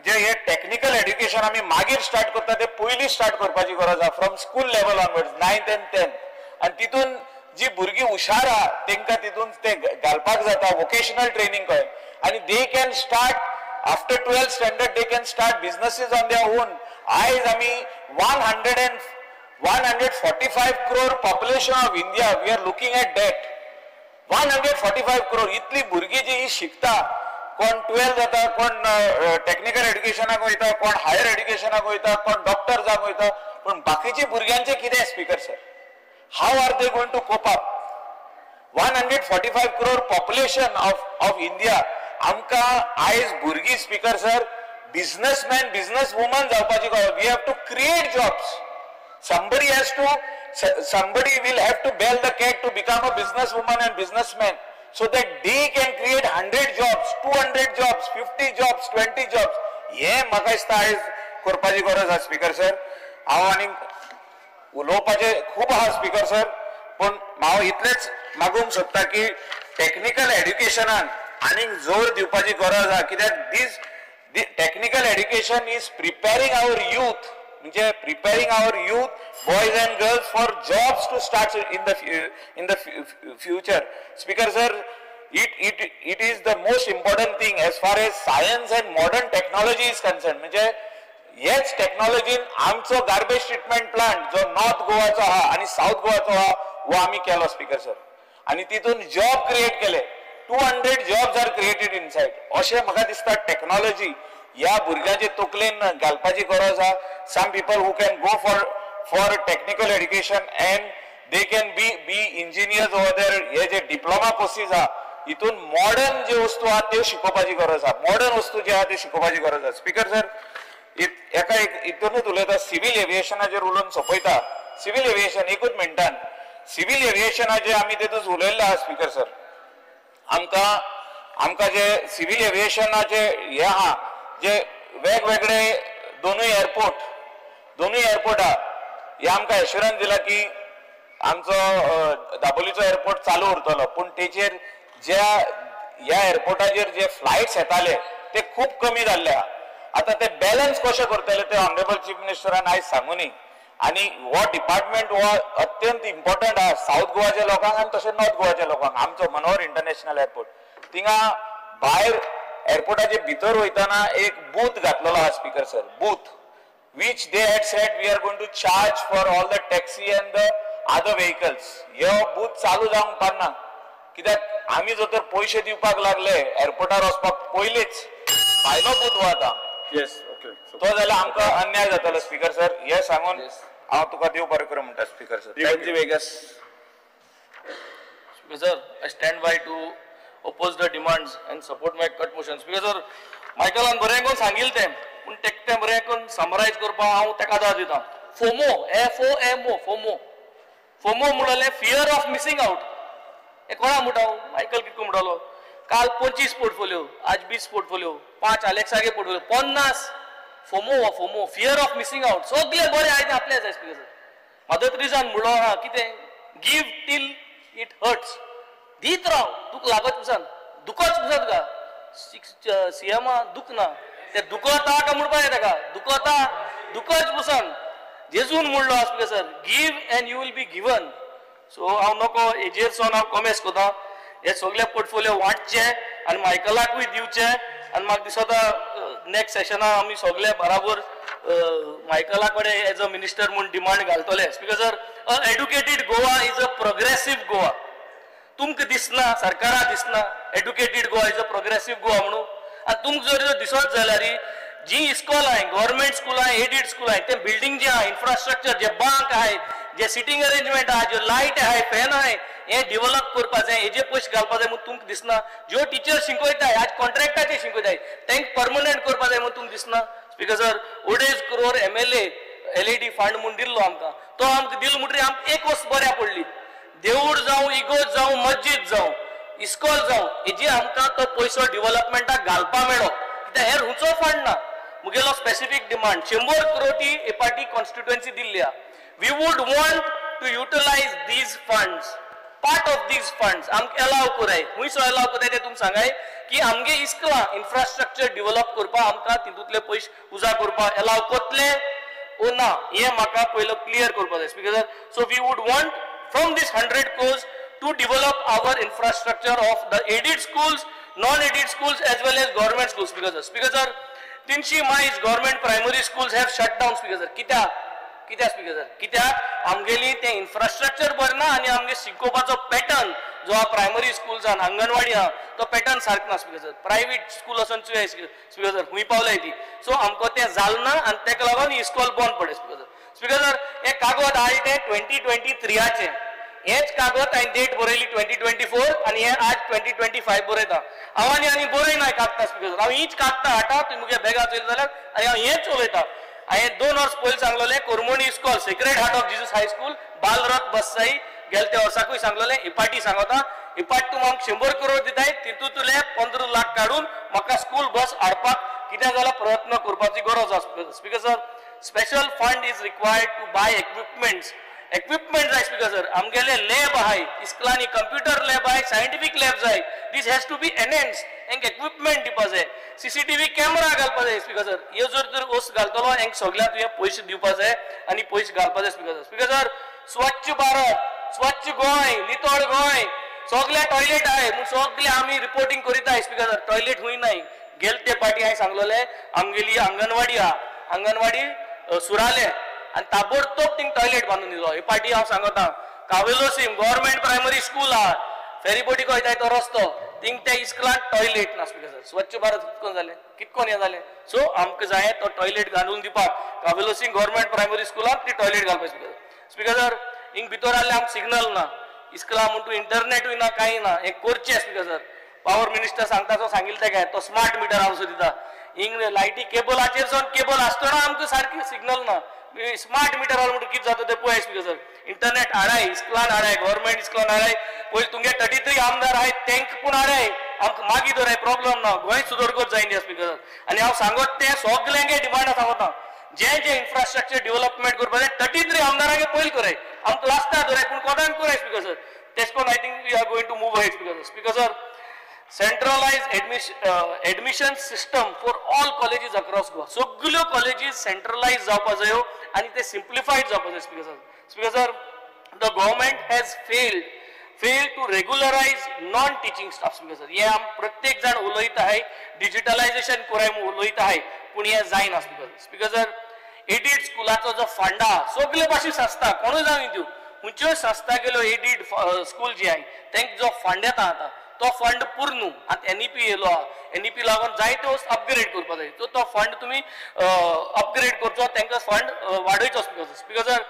जे हे टॅक्निकल एड्युकेशन आमी मागीर स्टार्ट करता ते पयलीं स्टार्ट करपाची गरज आहा, from school level onwards, 9th and 10th. आनी तितून जी भुरगीं हुशार आहा तेंकां तितून ते घालपाक जाता वोकेशनल ट्रेनिंग कळ्ळें. आनी they can start after 12th standard, they can start businesses on their own. आयज आमी 145 crore population of India, we are looking at that 145 crore. इतली भुरगीं जी ही शिकता, कोण 12 जाता, कोण टॅक्निकल एड्युकेशनाक वयता, कोण हायर एड्युकेशनाक वयता, कोण डॉक्टर जावंक वयता, पूण बाकीची भुरग्यांचे कितें speaker sir? How are they going to cope up? 145 crore population of India, आमकां आयज भुरगीं speaker sir businessman, business woman जावपाची गरज. We have to create jobs. Somebody has to, somebody will have to bell the cat to become a businesswoman and businessman, so that they can create 100 jobs, 200 jobs, 50 jobs, 20 jobs. हे म्हाका दिसता आयज करपाची गरज आसा speaker sir. हांव आनी उलोवपाचें खूब आहा स्पीकर सर, पूण हांव इतलेंच मागूंक सोदता की टॅक्निकल एड्युकेशनान आनीक जोर दिवपाची गरज आहा, कित्याक these technical education is preparing our youth, म्हणजे preparing our youth boys and girls for jobs to start in the future. Speaker sir, it is the most important thing as far as science and modern technology is concern. म्हणजे हेच टॅक्नॉलॉजीन आमचो garbage treatment plant जो north गोवाचो आहा आनी south गोवाचो आहा वो आमी केलो स्पीकर सर, आनी तितून जॉब क्रिएट केले. 200 jobs are created inside. अशें म्हाका दिसता टॅक्नॉलॉजी ह्या भुरग्यांचे तकलेन घालपाची गरज आहा. Some people who can go for technical education and they can be engineers over there. हे जे डिप्लोमा कोर्सीस आहा हितून मॉडर्न जे वस्तू आहा त्यो शिकोवपाची गरज आहा, मॉडर्न वस्तू जे आहा त्यो शिकोवपाची गरज आहा. स्पीकर सर, एका हितूनच उलयता, सिव्हील एविएशनाचेर उलोवन सोंपयता. सिव्हील एविएशन एकूच मिनटान, सिव्हील एविएशनाचेर आमी तेतूच उलयल्ले आहा स्पीकर सर. आमकां आमकां जे सिव्हील एविएशनाचे हे आहा जे वेगवेगळे दोनूय एअरपोर्ट आहा, हे आमकां एश्युरन्स दिला की आमचो दाबोलीचो एअरपोर्ट चालू उरतलो, पूण तेचेर ज्या ह्या एअरपोर्टाचेर जे फ्लायट्स येताले ते खूब कमी जाल्ले आहा. आतां ते बॅलन्स कशें करतले ते ऑनरेबल चीफ मिनिस्टरान आयज सांगूनी. आनी हो डिपार्टमेंट हो अत्यंत इम्पॉर्टंट आहा सावथ गोवाच्या लोकांक आनी तशें नॉर्थ गोवाच्या लोकांक. आमचो मनोहर इंटरनॅशनल एअरपोर्ट थिंगा भायर एअरपोर्टाचे भितर वयतना एक बूथ घातलेलो आहा speaker sir, booth which they had said we are going to charge for all the taxi and the other vehicles. हे बूथ चालू जावंक पारना, कित्याक आमी जर तर पयशे दिवपाक लागले एअरपोर्टार वचपाक पयलीच भायलो बूथ हो आतां. Yes, okay. तो जाल्यार आमकां अन्याय जातलो स्पीकर सर. हे सांगून हांव तुका देव बरें करूं म्हणटा speaker sir. Vegas. Speaker sir, I stand by to oppose the demands and support my cut motion. Speaker sir, मायकलान बरें करून सांगिल्लें तें, पूण तें बरें करून समरायज करपाक हांव तेका आदार दिता. FOMO, FOMO, FOMO, FOMO म्हणलें फियर ऑफ मिसिंग आउट. हें कोणा म्हणटा? मायकल कितें म्हणटालो? काल 25 पोर्टफोलियो, आज 20 पोर्टफोलियो, 5 अलेक्सागे पोर्टफोलियो, 50. फोमो हो FOMO, fear of missing out. सगळे बरें आयज आपलें जाय स्पीकर सर. मदर तेरेसान म्हणलो आहा कितें, give till it hurts. दीत राव, तुका लागत पसान, दुखत पसान तुका. सीएमा दुख ना, ते दुखता काय म्हणपाक जाय ताका, दुखता, दुखच पसान. जेजून म्हणलो speaker sir, give and you will be given. So हांव नको हेजेर सोन हांव कॉमेस करता. हे सगळे पोर्टफोलियो वांटचे आनी मायकलाकूय दिवचे आनी म्हाका दिसता नेक्स्ट सेशना आमी सगळे बराबर मायकला कडेन एज अ मिनिस्टर म्हूण डिमांड घालतले. Speaker sir, a educated Goa is a progressive Goa. तुमकां दिसना, सरकाराक दिसना educated Goa is a progressive Goa म्हणून. आनी तुमकां जर दिसत जाल्यार जी इस्कॉल आहाय, गव्हर्मेंट स्कूल आहाय, एडिड स्कूल आहाय, ते बिल्डींग जे आहा, इन्फ्रास्ट्रक्चर जे बांक आहाय, जे सिटींग अरेंजमेंट आहा, ज्यो लायट आहाय, फॅन आहाय, हे डेव्हलप करपा जाय, हेजे पयशे घालपा जाय म्हूण तुमकां दिसना. ज्यो टिचर शिकयताय आज कॉन्ट्रॅक्टाचेर शिकयताय तांकां परमनंट करपा जाय म्हूण तुमकां दिसना. Speaker sir, 2.5 crore MLA LED fund म्हूण दिल्लो आमकां, तो आमकां दिलो म्हणटकीर आमकां एक वस्त बऱ्या पडली. देवूळ जावं, इगोर्ज जावं, मस्जीद जावं, इस्कॉल जावं, हेजे आमकां तो पयसो डेव्हलपमेंटाक घालपा मेळ्ळो. कित्याक हेर खंयचो फंड ना. मुगेलो स्पेसिफीक डिमांड 100 करोटी एपाटी कॉन्स्टिट्युएन्सी दिल्ली आहा. We would want to utilise these funds, part of these funds आमकां एलाव कराय. खंयसो एलाव कराय तें तुमकां सांगाय की आमगे इस्कलां इन्फ्रास्ट्रक्चर डेव्हलप करपाक आमकां तितूंतले पयशे उजा करपाक एलाव करतले ओ ना, हें म्हाका पयलो क्लियर करपाक जाय speaker sir. So we would want from this 100 crores to develop our infrastructure of the aided schools, non-aided schools as well as government schools. Speaker sir, Speaker sir, 300 miles government primary schools have shut down. Speaker sir, कित्याक? कित्याक speaker sir? कित्याक आमगेली तें infrastructure बरें ना आनी आमगे शिकोवपाचो pattern जो आहा प्रायमरी स्कूल्सान अंगणवाडी आहा तो पॅटर्न सारको ना स्पीकर सर. प्रायवेट स्कूल वचोन चोय स्पीकर सर खूंय पावलाय ती. सो आमकां तें जालें ना आनी तेका लागून इस्कॉल बंद पडलें स्पीकर सर. स्पीकर सर, हें कागद आहा तें 2023चें, हेच कागद हांवें डेट बरयली 2024 आनी हें आज 2025 बरयता. हांव आनी आनी बरयना कागदां स्पीकर सर, हांव हीच कागदां हाडटा, तुमी मुगे बेगा चोयले जाल्यार आनी हांव हेंच उलयता. हांवें 2 वर्स पयलीं सांगलेलें Cormoni school, Sacred Heart of Jesus high school, Balrath बससाई, गेले त्या वर्साकूय सांगलेलें. इपाटी सांगता, इपाट तूं आमकां 100 करोड दिताय, तितूंतले 15 लाख काडून म्हाका स्कूल बस हाडपाक कितें जाल्यार प्रयत्न करपाची गरज आसा. Speaker sir, special fund is required to buy equipments. Equipment जाय स्पीकर सर. आमगेले लॅब आहाय इस्कुलांनी, कंप्युटर लॅब आहाय, सायंटिफीक लॅब जाय. This has to be enhance. हेंक equipment दिवपा जाय, सीसीटीव्ही कॅमेरा घालपा जाय स्पीकर सर. ह्यो जर तर वस्त घालतलो हेंक सगळ्यांक तुवें पयशे दिवपा जाय आनी पयशे घालपा जाय स्पीकर सर. स्पीकर सर, स्वच्छ भारत, स्वच्छ गोंय, नितळ गोंय, सगळे टॉयलेट आहाय म्हूण सगळे आमी रिपोर्टिंग करीत स्पीकर सर. टॉयलेट हुंय नाय. गेले ते पाटी हांवें सांगलेलें आमगेली अंगणवाडी आहा, अंगणवाडी सुराले आनी ताबडतोब थिंग टॉयलेट बांदून दिलो. हे पाटी हांव सांगता कावेलोसीम गव्हर्मेंट प्रायमरी स्कूल आहा, फेरीबोटीक वयताय तो रस्तो, थिंग त्या इस्कुलान टॉयलेट ना स्पीकर सर. स्वच्छ भारत कितकोन जालें, कितकोन हें जालें. सो आमकां जाय तो टॉयलेट घालून दिवपाक कावेलोसीम गव्हर्मेंट प्रायमरी स्कुलान ती टॉयलेट घालपाक स्पीकर सर. स्पीकर सर, हिंग भितर आहले आमकां सिग्नल ना, इस्कुला म्हूण तूं इंटरनेटूय ना, कांय ना. हें करचें स्पीकर सर. पावर मिनिस्टर सांगता तो सांगिल्लें तेका, तो स्मार्ट मिटर हांव दिता. हिंग लायटी केबलाचेर सावन केबल आसतना आमकां सारकी सिग्नल ना. स्मार्ट मिटर आलो म्हणटकीर कितें जाता तें पळय स्पीकर सर. इंटरनेट हाडाय, इस्कुलान हाडाय, गव्हर्मेंट इस्कुलान हाडाय. पयलीं तुमगे 33 आमदार आहाय तेंक पूण हाडाय, आमकां मागीर दवराय, प्रॉब्लम ना. गोंय सुदरगत जायना स्पीकर सर. आनी हांव सांगत तें सगल्यांगे डिमांडा सांगता, जे जे इन्फ्रास्ट्रक्चर डेव्हलपमेंट करपाक जाय 33 आमदारांगे पयलीं कराय, आमकां लास्टाक दवराय पूण कोदान कराय स्पीकर सर. तेश कोन I think we are going to move ahead speaker sir. Speaker sir, centralize admission system for all colleges across Goa. सगल्यो कॉलेजीस सेंट्रलायज जावपा जायो आनी ते सिम्प्लिफायड जावपा जाय speaker sir. Speaker sir, the government has failed to regularise non teaching staff. Speaker sir, हे आम प्रत्येक जाण उलयता आहाय, डिजिटलायजेशन कराय म्हूण उलयता आहाय, पूण हें जायना speaker sir. Speaker sir, aided स्कुलाचो जो फंड आहा सगळे भाशेन संस्था कोणूय जावं दिवं, खंयच्योय संस्था गेल्यो एडीड स्कूल जी आहाय तेंकां जो फंड येता आतां तो फंड पूर्ण न्हू. आतां एनईपी येयलो आहा, एनईपी लागून जायते वस्त अपग्रेड करपाक जाय, सो तो फंड तुमी अपग्रेड करचो, तांकां फंड वाडयचो स्पीकर सर. स्पीकर सर,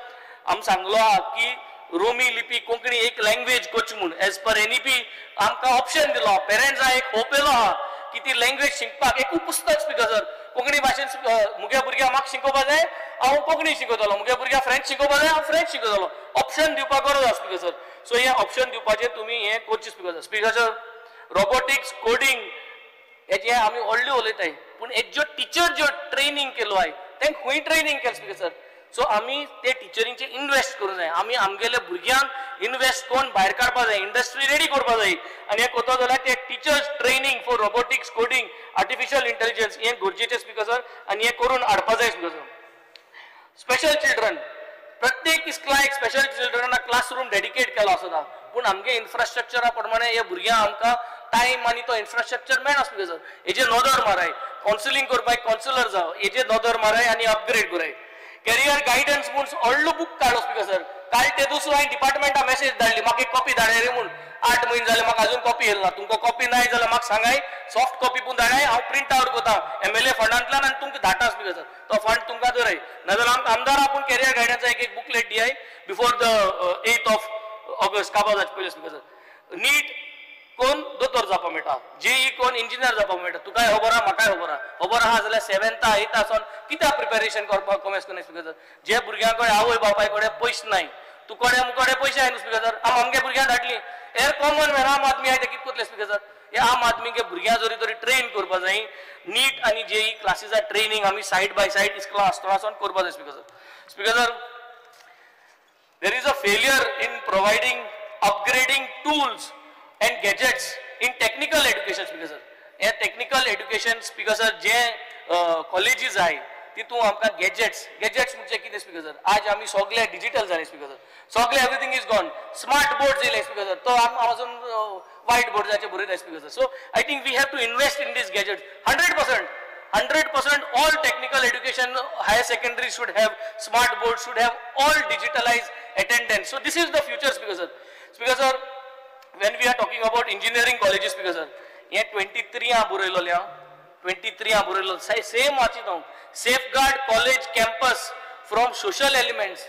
आमी सांगलो आहा की रोमी लिपी कोंकणी एक लँग्वेज करची म्हूण एज पर एनईपी आमकां ऑप्शन दिलो, पेरंट्सांक एक होप येयलो आहा की ती लँग्वेज शिकपाक एकूय पुस्तक स्पीकर सर कोंकणी भाशेन मुगे भुरग्यांक म्हाका शिकोवपा जाय हांव कोंकणी शिकयतलो, मुगे भुरग्यांक फ्रेंच शिकोवपा जाय हांव फ्रेंच शिकयतलो. ऑप्शन दिवपाक गरज आसा स्पीकर सर. सो हें ऑप्शन दिवपाचें तुमी हें करचें speaker sir. Speaker sir, robotics coding हेजें आमी व्हडलें उलयताय, पूण हेज्यो टिचर ज्यो ट्रेनींग केलो आहाय तेंकां खंय ट्रेनींग केलें स्पीकर सर. सो आमी ते टिचरींचे इनवेस्ट करूंक जाय, आमी आमगेले भुरग्यांक इनवेस्ट करून भायर काडपा जाय, इंडस्ट्री रेडी करपा जाय. आनी हें करता जाल्यार ते teachers training for robotics coding artificial intelligence हें गरजेचें स्पीकर सर, आनी हें करून हाडपा जाय स्पीकर सर. स्पेशल चिल्ड्रन, प्रत्येक इस्कुलाक एक स्पेशल चिल्ड्रनाक क्लासरूम डेडिकेट केलो आसता, पूण आमगे इन्फ्रास्ट्रक्चरा प्रमाणे हे भुरग्यांक आमकां टायम आनी तो इन्फ्रास्ट्रक्चर मेळना स्पीकर सर. हेजेर नदर माराय, कावन्सिलींग करपाक कावन्सिलर जावं, हेजेर नदर माराय आनी अपग्रेड कराय. कॅरियर गायडन्स म्हूण व्हडलो बूक काडलो स्पीकर सर. काल ते दुसरो हांवें डिपार्टमेंटा मॅसेज धाडली म्हाका एक कॉपी धाडाय रे म्हूण, 8 म्हयने जाले म्हाका अजून कॉपी येयला ना. तुमकां कॉपी नाय जाल्यार म्हाका सांगाय, सॉफ्ट कॉपी पूण धाडाय, हांव प्रिंट आवट करता एमएलए फंडांतल्यान आनी तुमकां धाडटा स्पीकर सर. तो फंड तुमकां दवराय, नाजाल्यार आमकां आमदार आपूण कॅरियर गायडन्सा एक बुकलेट दियाय बिफोर the 8 August काबार जावचे पयलीं स्पीकर सर. नीट कोण दोतोर जावपाक मेळटा, जेई कोण इंजिनियर जावपाक मेळटा, तुकाय खबर आहा म्हाकाय खबर आहा. खबर आहा जाल्यार 7th 8th सावन कित्याक प्रिपेरेशन करपाक कॉमर्स करून स्पीकर सर. जे भुरग्यां कडेन आवय बापाय कडेन पयशे नाय, तूं कडेन मुकडे पयशे आहाय न्हू स्पीकर सर, आम आमगे भुरग्यांक धाडली हे कॉमन मॅन आम आदमी आहाय ते कितें करतले स्पीकर सर. हे आम आदमी भुरग्यां जरी तरी ट्रेन करपाक जाय, नीट आनी जेई क्लासीचा ट्रेनींग आमी सायड बाय सायड इस्कुलां आसतना सावन करपाक जाय speaker sir. Speaker sir, there is a failure in providing upgrading tools and gadgets in technical education speaker sir. हे टेक्निकल एड्युकेशन स्पीकर सर जे कॉलेजीस आहाय तितून आमकां गॅजेट्स, गॅजेट्स म्हणजे कितें स्पीकर सर, आज आमी सगळे डिजिटल जाले स्पीकर सर, सगळे everything is gone. Smart board येयले स्पीकर सर, तो आम अजून व्हायट बोर्डाचे बरयता speaker sir. So I think we have to invest in this gadgets 100%. 100% all technical education higher secondary should have smart board, should have all digitalized attendance. So this is the future speaker sir. Speaker sir, when we are talking about engineering colleges speaker sir, हे 23 हांव बरयलोलें, हांव 23 हांव बरयलो same वाचित हांव. Safeguard college campus from social elements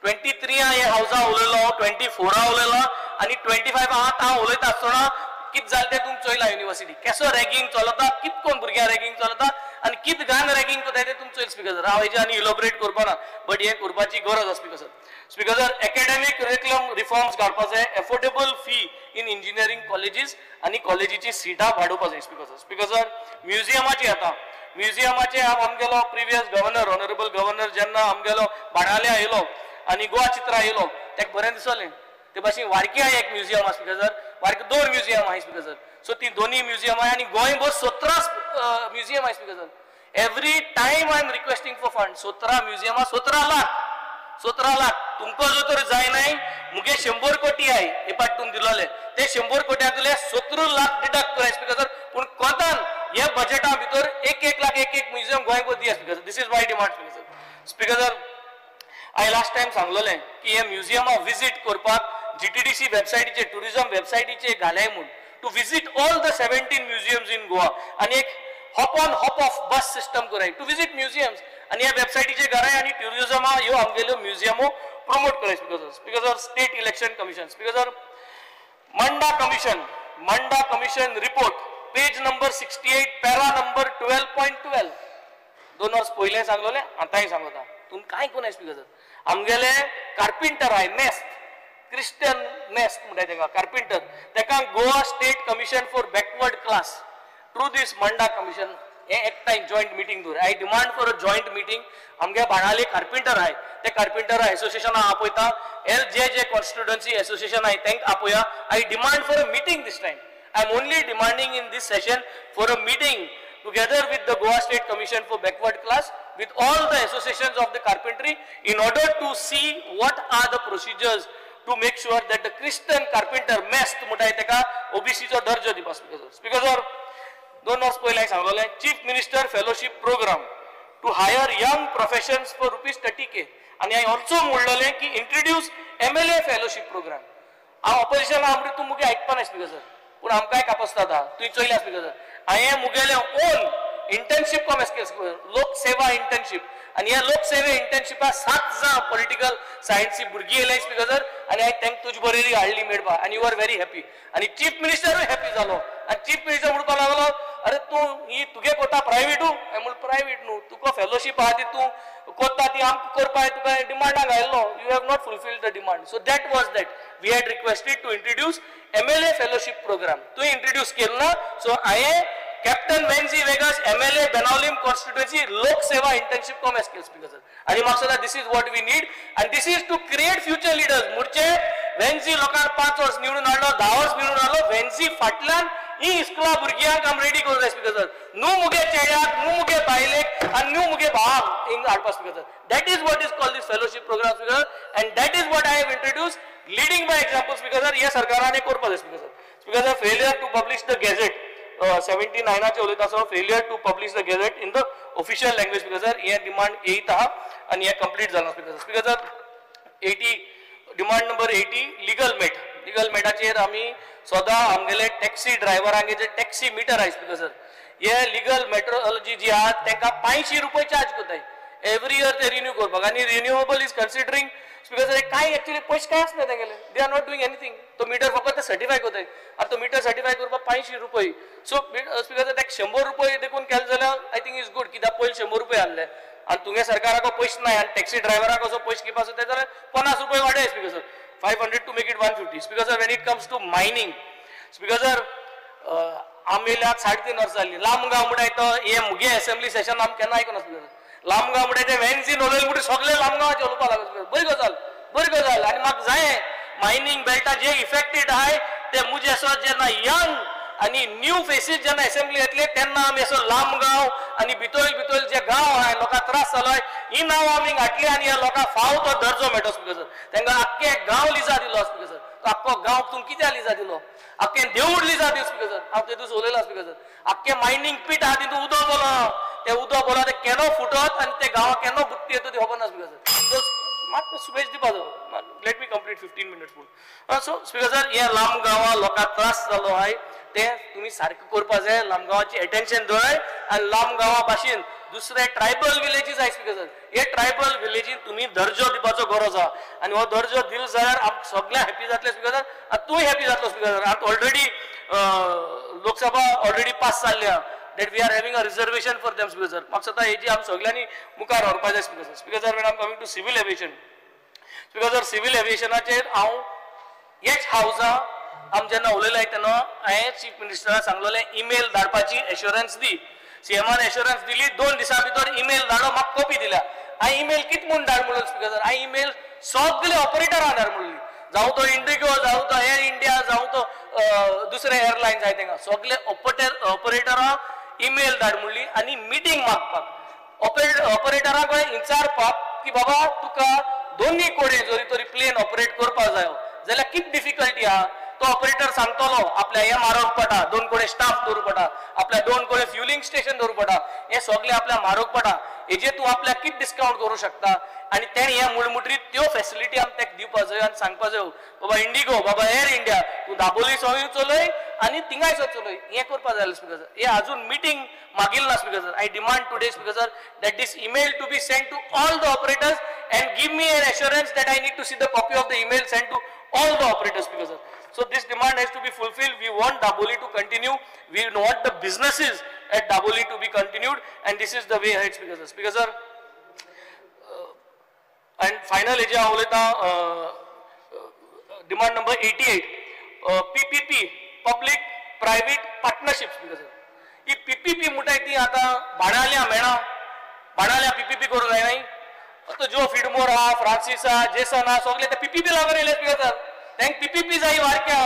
23 हे हावजा उलयलो, 24 उलयलो आनी 25 आतां हांव उलयता आसतना कित जालें तें तुमी चोयलां. युनिवर्सिटी केसो रॅगिंग चलता, कित कोण भुरग्यांक रॅगिंग चलता आनी कित घाण रॅगिंग करता तें तुमी चोयल स्पीकर सर. हांव हेजेर आनी इलोबरेट करपा ना, बट हें करपाची गरज आसा speaker sir. Speaker sir, academic curriculum reforms काडपा जाय, affordable fee in engineering colleges आनी कॉलेजीची सिटां वाडोवपा जाय स्पीकर सर. स्पीकर सर, म्युझियमाची येता, म्युझियमाचे हांव आमगेलो प्रिवियस गव्हर्नर, ऑनरेबल गव्हर्नर जेन्ना आमगेलो बाणाले आयलो आनी गोवा चित्र आयलो तेका बरें दिसलें. ते भाशेन वारकी एक म्युझियम आसा स्पीकर सर, वारकी 2 म्युझियम आहा स्पीकर सर. सो ती दोन्ही म्युझियम आहा आनी गोंयभर 17 म्युझियम आहा speaker sir. Every time I am requesting for fund. 17 म्युझियमा 17 lakh, 17 lakh तुमकां जो तर जाय नाय मुगे 100 कोटी आय हे पाट तुम दिलोले ते 100 कोट्यांतले 17 लाख डिडक्ट कराय स्पीकर सर. पूण कोतान हे बजेटा भितर 1-1 लाख 1-1 म्युझियम गोंयभर दिया speaker sir. This is my demand speaker sir. Speaker sir, हांवें लास्ट टायम सांगलोलें की हे म्युझियमा विजीट करपाक GTDC वेबसायटीचेर, टुरिझम वेबसायटीचेर घालाय म्हूण, to visit all the 17 museums in Goa आनी एक hop on hop off bus system कराय टू विजीट म्युझियम्स आनी ह्या वेबसायटीचेर घालाय आनी ट्युरिझमा ह्यो आमगेल्यो म्युझियमो promote कराय speaker sir. Speaker sir, state election commission. Speaker sir, Manda commission, Manda commission report page number 68 para number 12.12. 2 वर्स पयलें सांगलोलें, आतांय सांगता तूं कांय कोण स्पीकर सर. आमगेले कार्पिंटर आय नेस्त, क्रिस्टन नेस्त म्हणटाय तेका, कार्पिंटर, तेका Goa state commission for backward class through this Manda commission हे एकठांय जॉयंट मिटींग दवर. I demand for a joint meeting. आमगे बाणाली कार्पिंटर आहाय ते कार्पिंटर एसोसिएशना आपयता, एल जे जे कॉन्स्टिट्युएन्सी एसोसिएशन आहाय तेंकां आपोया. I demand for a meeting this time. I am only demanding in this session for a meeting together with the Goa State Commission for Backward Class, with all the associations of the carpentry, in order to see what are the procedures to make sure that the Christian carpenter mest म्हणटाय तेका OBC चो दर्जो दिवपा. Speaker sir, 2 वर्स पयलीं हांवें सांगलोलें chief minister fellowship programme to hire young professions for ₹30K आनी हांवें ऑल्सो म्हणलेलें की इंट्रोड्यूस MLA fellowship programme. हांव ऑपोजिशन आहा म्हणटकीर तूं मुगे आयकपा ना स्पीकर सर, पूण आमकांय कापस्ता आतां तुवें चोयल्या स्पीकर सर. हांवें मुगेलें ओन इंटर्नशीप कॉम लोकसेवा इंटर्नशीप आनी ह्या लोकसेवे इंटर्नशिपा 7 जाण पॉलिटिकल सायन्सी भुरगीं येयल्या स्पीकर सर आनी हांवें तांकां तुजे बरोबर हाडली मेळपा आनी you are very happy आनी चीफ मिनिस्टरूय हॅपी जालो आनी चीफ मिनिस्टर म्हणपाक लागलो, अरे तूं ही तुगे कोता प्रायवेटू? हांवें म्हणलें प्रायवेट न्हू, तुका फेलोशीप आहा ती तूं कोता ती आमकां करपाक तुका डिमांडाक घायल्लो, you have not fulfilled the demand. So that was that we had requested to introduce MLA fellowship programme, तुवें इंट्रोड्यूस केलो ना. सो हांवें captain Venzy Veigas MLA Benaulim constituency Lokseva internship com S speaker sir. आनी म्हाका दिसता this is what we need आनी this is to create future leaders. मुडचे वेन्झी लोकांक 5 वर्स निवडून हाडलो, 10 वर्स निवडून हाडलो, वेन्झी फाटल्यान ही इस्कुला भुरग्यांक आमी रेडी करूंक जाय स्पीकर सर. न्हू मुगे चेड्याक, न्हू मुगे बायलेक आनी न्हू मुगे भावाक हिंग हाडपा speaker sir. That is what is called this fellowship programme speaker sir and that is what I have introduce leading by example speaker sir. हे सरकारान करपाक जाय speaker sir. Speaker sir, failure to publish the gazette 79 उलयता आसो, failure to publish the gazette in the official language speaker sir, हे demand येयत आहा आनी हे कंप्लीट जाला speaker sir. Speaker sir, 80 demand number 80 legal mat. Legal मेटाचेर आमी सदां आमगेले टॅक्सी ड्रायव्हरांगे जे टॅक्सी मिटर आहा स्पीकर सर, हे लिगल मेट्रोलॉजी जी आहा तांकां 500 रुपये चार्ज करताय एवरी इयर ते रिन्यू करपाक आनी renewable is considering speaker sir. कांय एक्चुअली पयशे कांय आसना तेंगेले, they are not doing anything. तो मिटर फकत ते सर्टिफाय करताय आनी तो मिटर सर्टिफाय करपाक 500 रुपये. सो स्पीकर सर, ताका 100 रुपये देखून केले जाल्यार I think is good, कित्याक पयलीं 100 रुपये आहले आनी तुगे सरकाराक पयशे नाय आनी टॅक्सी ड्रायव्हराक असो पयशे घेवपा आसा ते जाल्यार 50 रुपये वाडय speaker sir, 500 to make it 150. Speaker sir, when it comes to mining speaker sir, आमी येयल्यार 3.5 वर्सां जालीं. लामगांव म्हणटाय तो हे मुगे असेंब्ली सेशन आमी केन्ना आयकना स्पीकर सर. लामगांव म्हणटाय ते वेन्झी नोलेल म्हणटा सगळे लामगांवाचे उलोवपाक लागले. बरी गजाल, बरी गजाल. आनी म्हाका जाय मायनींग बेल्टा जे इफेक्टेड आहाय ते मुजे असो जेन्ना यंग आनी न्यू फेसीस जेन्ना असेंब्ली येतले तेन्ना आमी असो लामगांव आनी भितर भितर जे गांव आहाय लोकांक त्रास जालो ही नांव आमी घातली आनी ह्या लोकांक फाव तो दर्जो मेळटलो स्पीकर सर. तांकां आख्खे गांव लिजा दिलो स्पीकर सर. तो आख्खो गांव तूं कित्याक लिजा दिलो? आख्खे देवूळ लिजा दिलो स्पीकर सर. हांव ते दीस उलयलां स्पीकर सर. आख्खे मायनींग पीट आहा तितून उदक बोला, ते उदक बोला ते केन्ना फुटत आनी ते गांवाक केन्ना बुट्टी येता ती खबर ना स्पीकर सर. मात सुबेज दिवपाचो, let me complete 15 minutes पूण. सो स्पीकर सर, हे लामगांवा लोकांक त्रास जालो आहाय ते तुमी सारकें करपा जाय. लामगांवाची एटेन्शन दवराय आनी लामगांवा भाशेन दुसरे ट्रायबल विलेजीस आहाय स्पीकर सर, हे ट्रायबल विलेजीन तुमी दर्जो दिवपाचो गरज आहा आनी हो दर्जो दिलो जाल्यार आमकां सगळे हॅपी जातले स्पीकर सर आनी तूंय हॅपी जातलो स्पीकर सर. आतां ऑलरेडी लोकसभा ऑलरेडी पास जाल्ली आहा that we are having a reservation for them speaker sir. म्हाका दिसता हेजी आमी सगळ्यांनी मुखार व्हरपा जाय speaker sir. Speaker sir, when I am coming to civil aviation speaker sir, civil एविएशनाचेर हांव हेच हावजा आमी जेन्ना उलयलाय तेन्ना हांवें चीफ मिनिस्टराक सांगलोलें इमेल धाडपाची एश्योरन्स दी. सीएमान एश्योरन्स दिली 2 दिसां भितर ईमेल धाडो, म्हाका कॉपी दिल्या. हांवें ईमेल कित म्हूण धाड म्हणून स्पीकर सर, हांवें ईमेल सगळे ऑपरेटरां धाड म्हणली, जावं तो इंडिगो, जावं तो एअर इंडिया, जावं तो दुसरे एअरलायन्स आहाय तेंका सगळे ऑपरेटरां ईमेल धाड म्हणली आनी मिटींग मागपाक ऑपरेटरां कडेन विचारपाक की बाबा तुका दोन्ही कडेन जरी तरी प्लेन ऑपरेट करपाक जायो जाल्यार कित डिफिकल्टी आहा. तो ऑपरेटर सांगतलो आपल्या हे म्हारग पडटा, 2 कडेन स्टाफ दवरूं पडटा, आपल्या 2 कडेन फ्युलिंग स्टेशन दवरूं पडटा, हे सगळे आपल्या म्हारग पडटा, हेजेर तूं आपल्याक कित डिस्कावंट करूं शकता. आनी तेणें ह्या मुळमुटरी त्यो फेसिलिटी आमी ताका दिवपा जायो आनी सांगपा जायो बाबा इंडिगो, बाबा एअर इंडिया, तूं दाबोली सोय चलय आनी थिंगाय सो चलय. हें करपा जाय स्पीकर सर. हे अजून मिटींग मागिल्ल ना speaker sir. I demand today speaker sir that this email to be send to all the operators and give me an assurance that I need to see the copy of the email sent to all the operators, speaker sir. So this demand has to be fulfilled. We want Dabolim to continue. We want the businesses at Dabolim to be continued, and this is the way ahead, speaker sir. Speaker sir, and final हेजे हांव उलयतां demand number 88, PPP, public private partnership. Speaker sir, ही PPP म्हणटाय ती आतां बाणाल्या मेळा, बाणाल्या PPP करूंक जायना. आतां जो फिडमोर आहा, फ्रांसीस आहा, जेसन आहा, सगळे ते PPP लागून येयले स्पीकर सर. तांकां PPP जाय वारक्या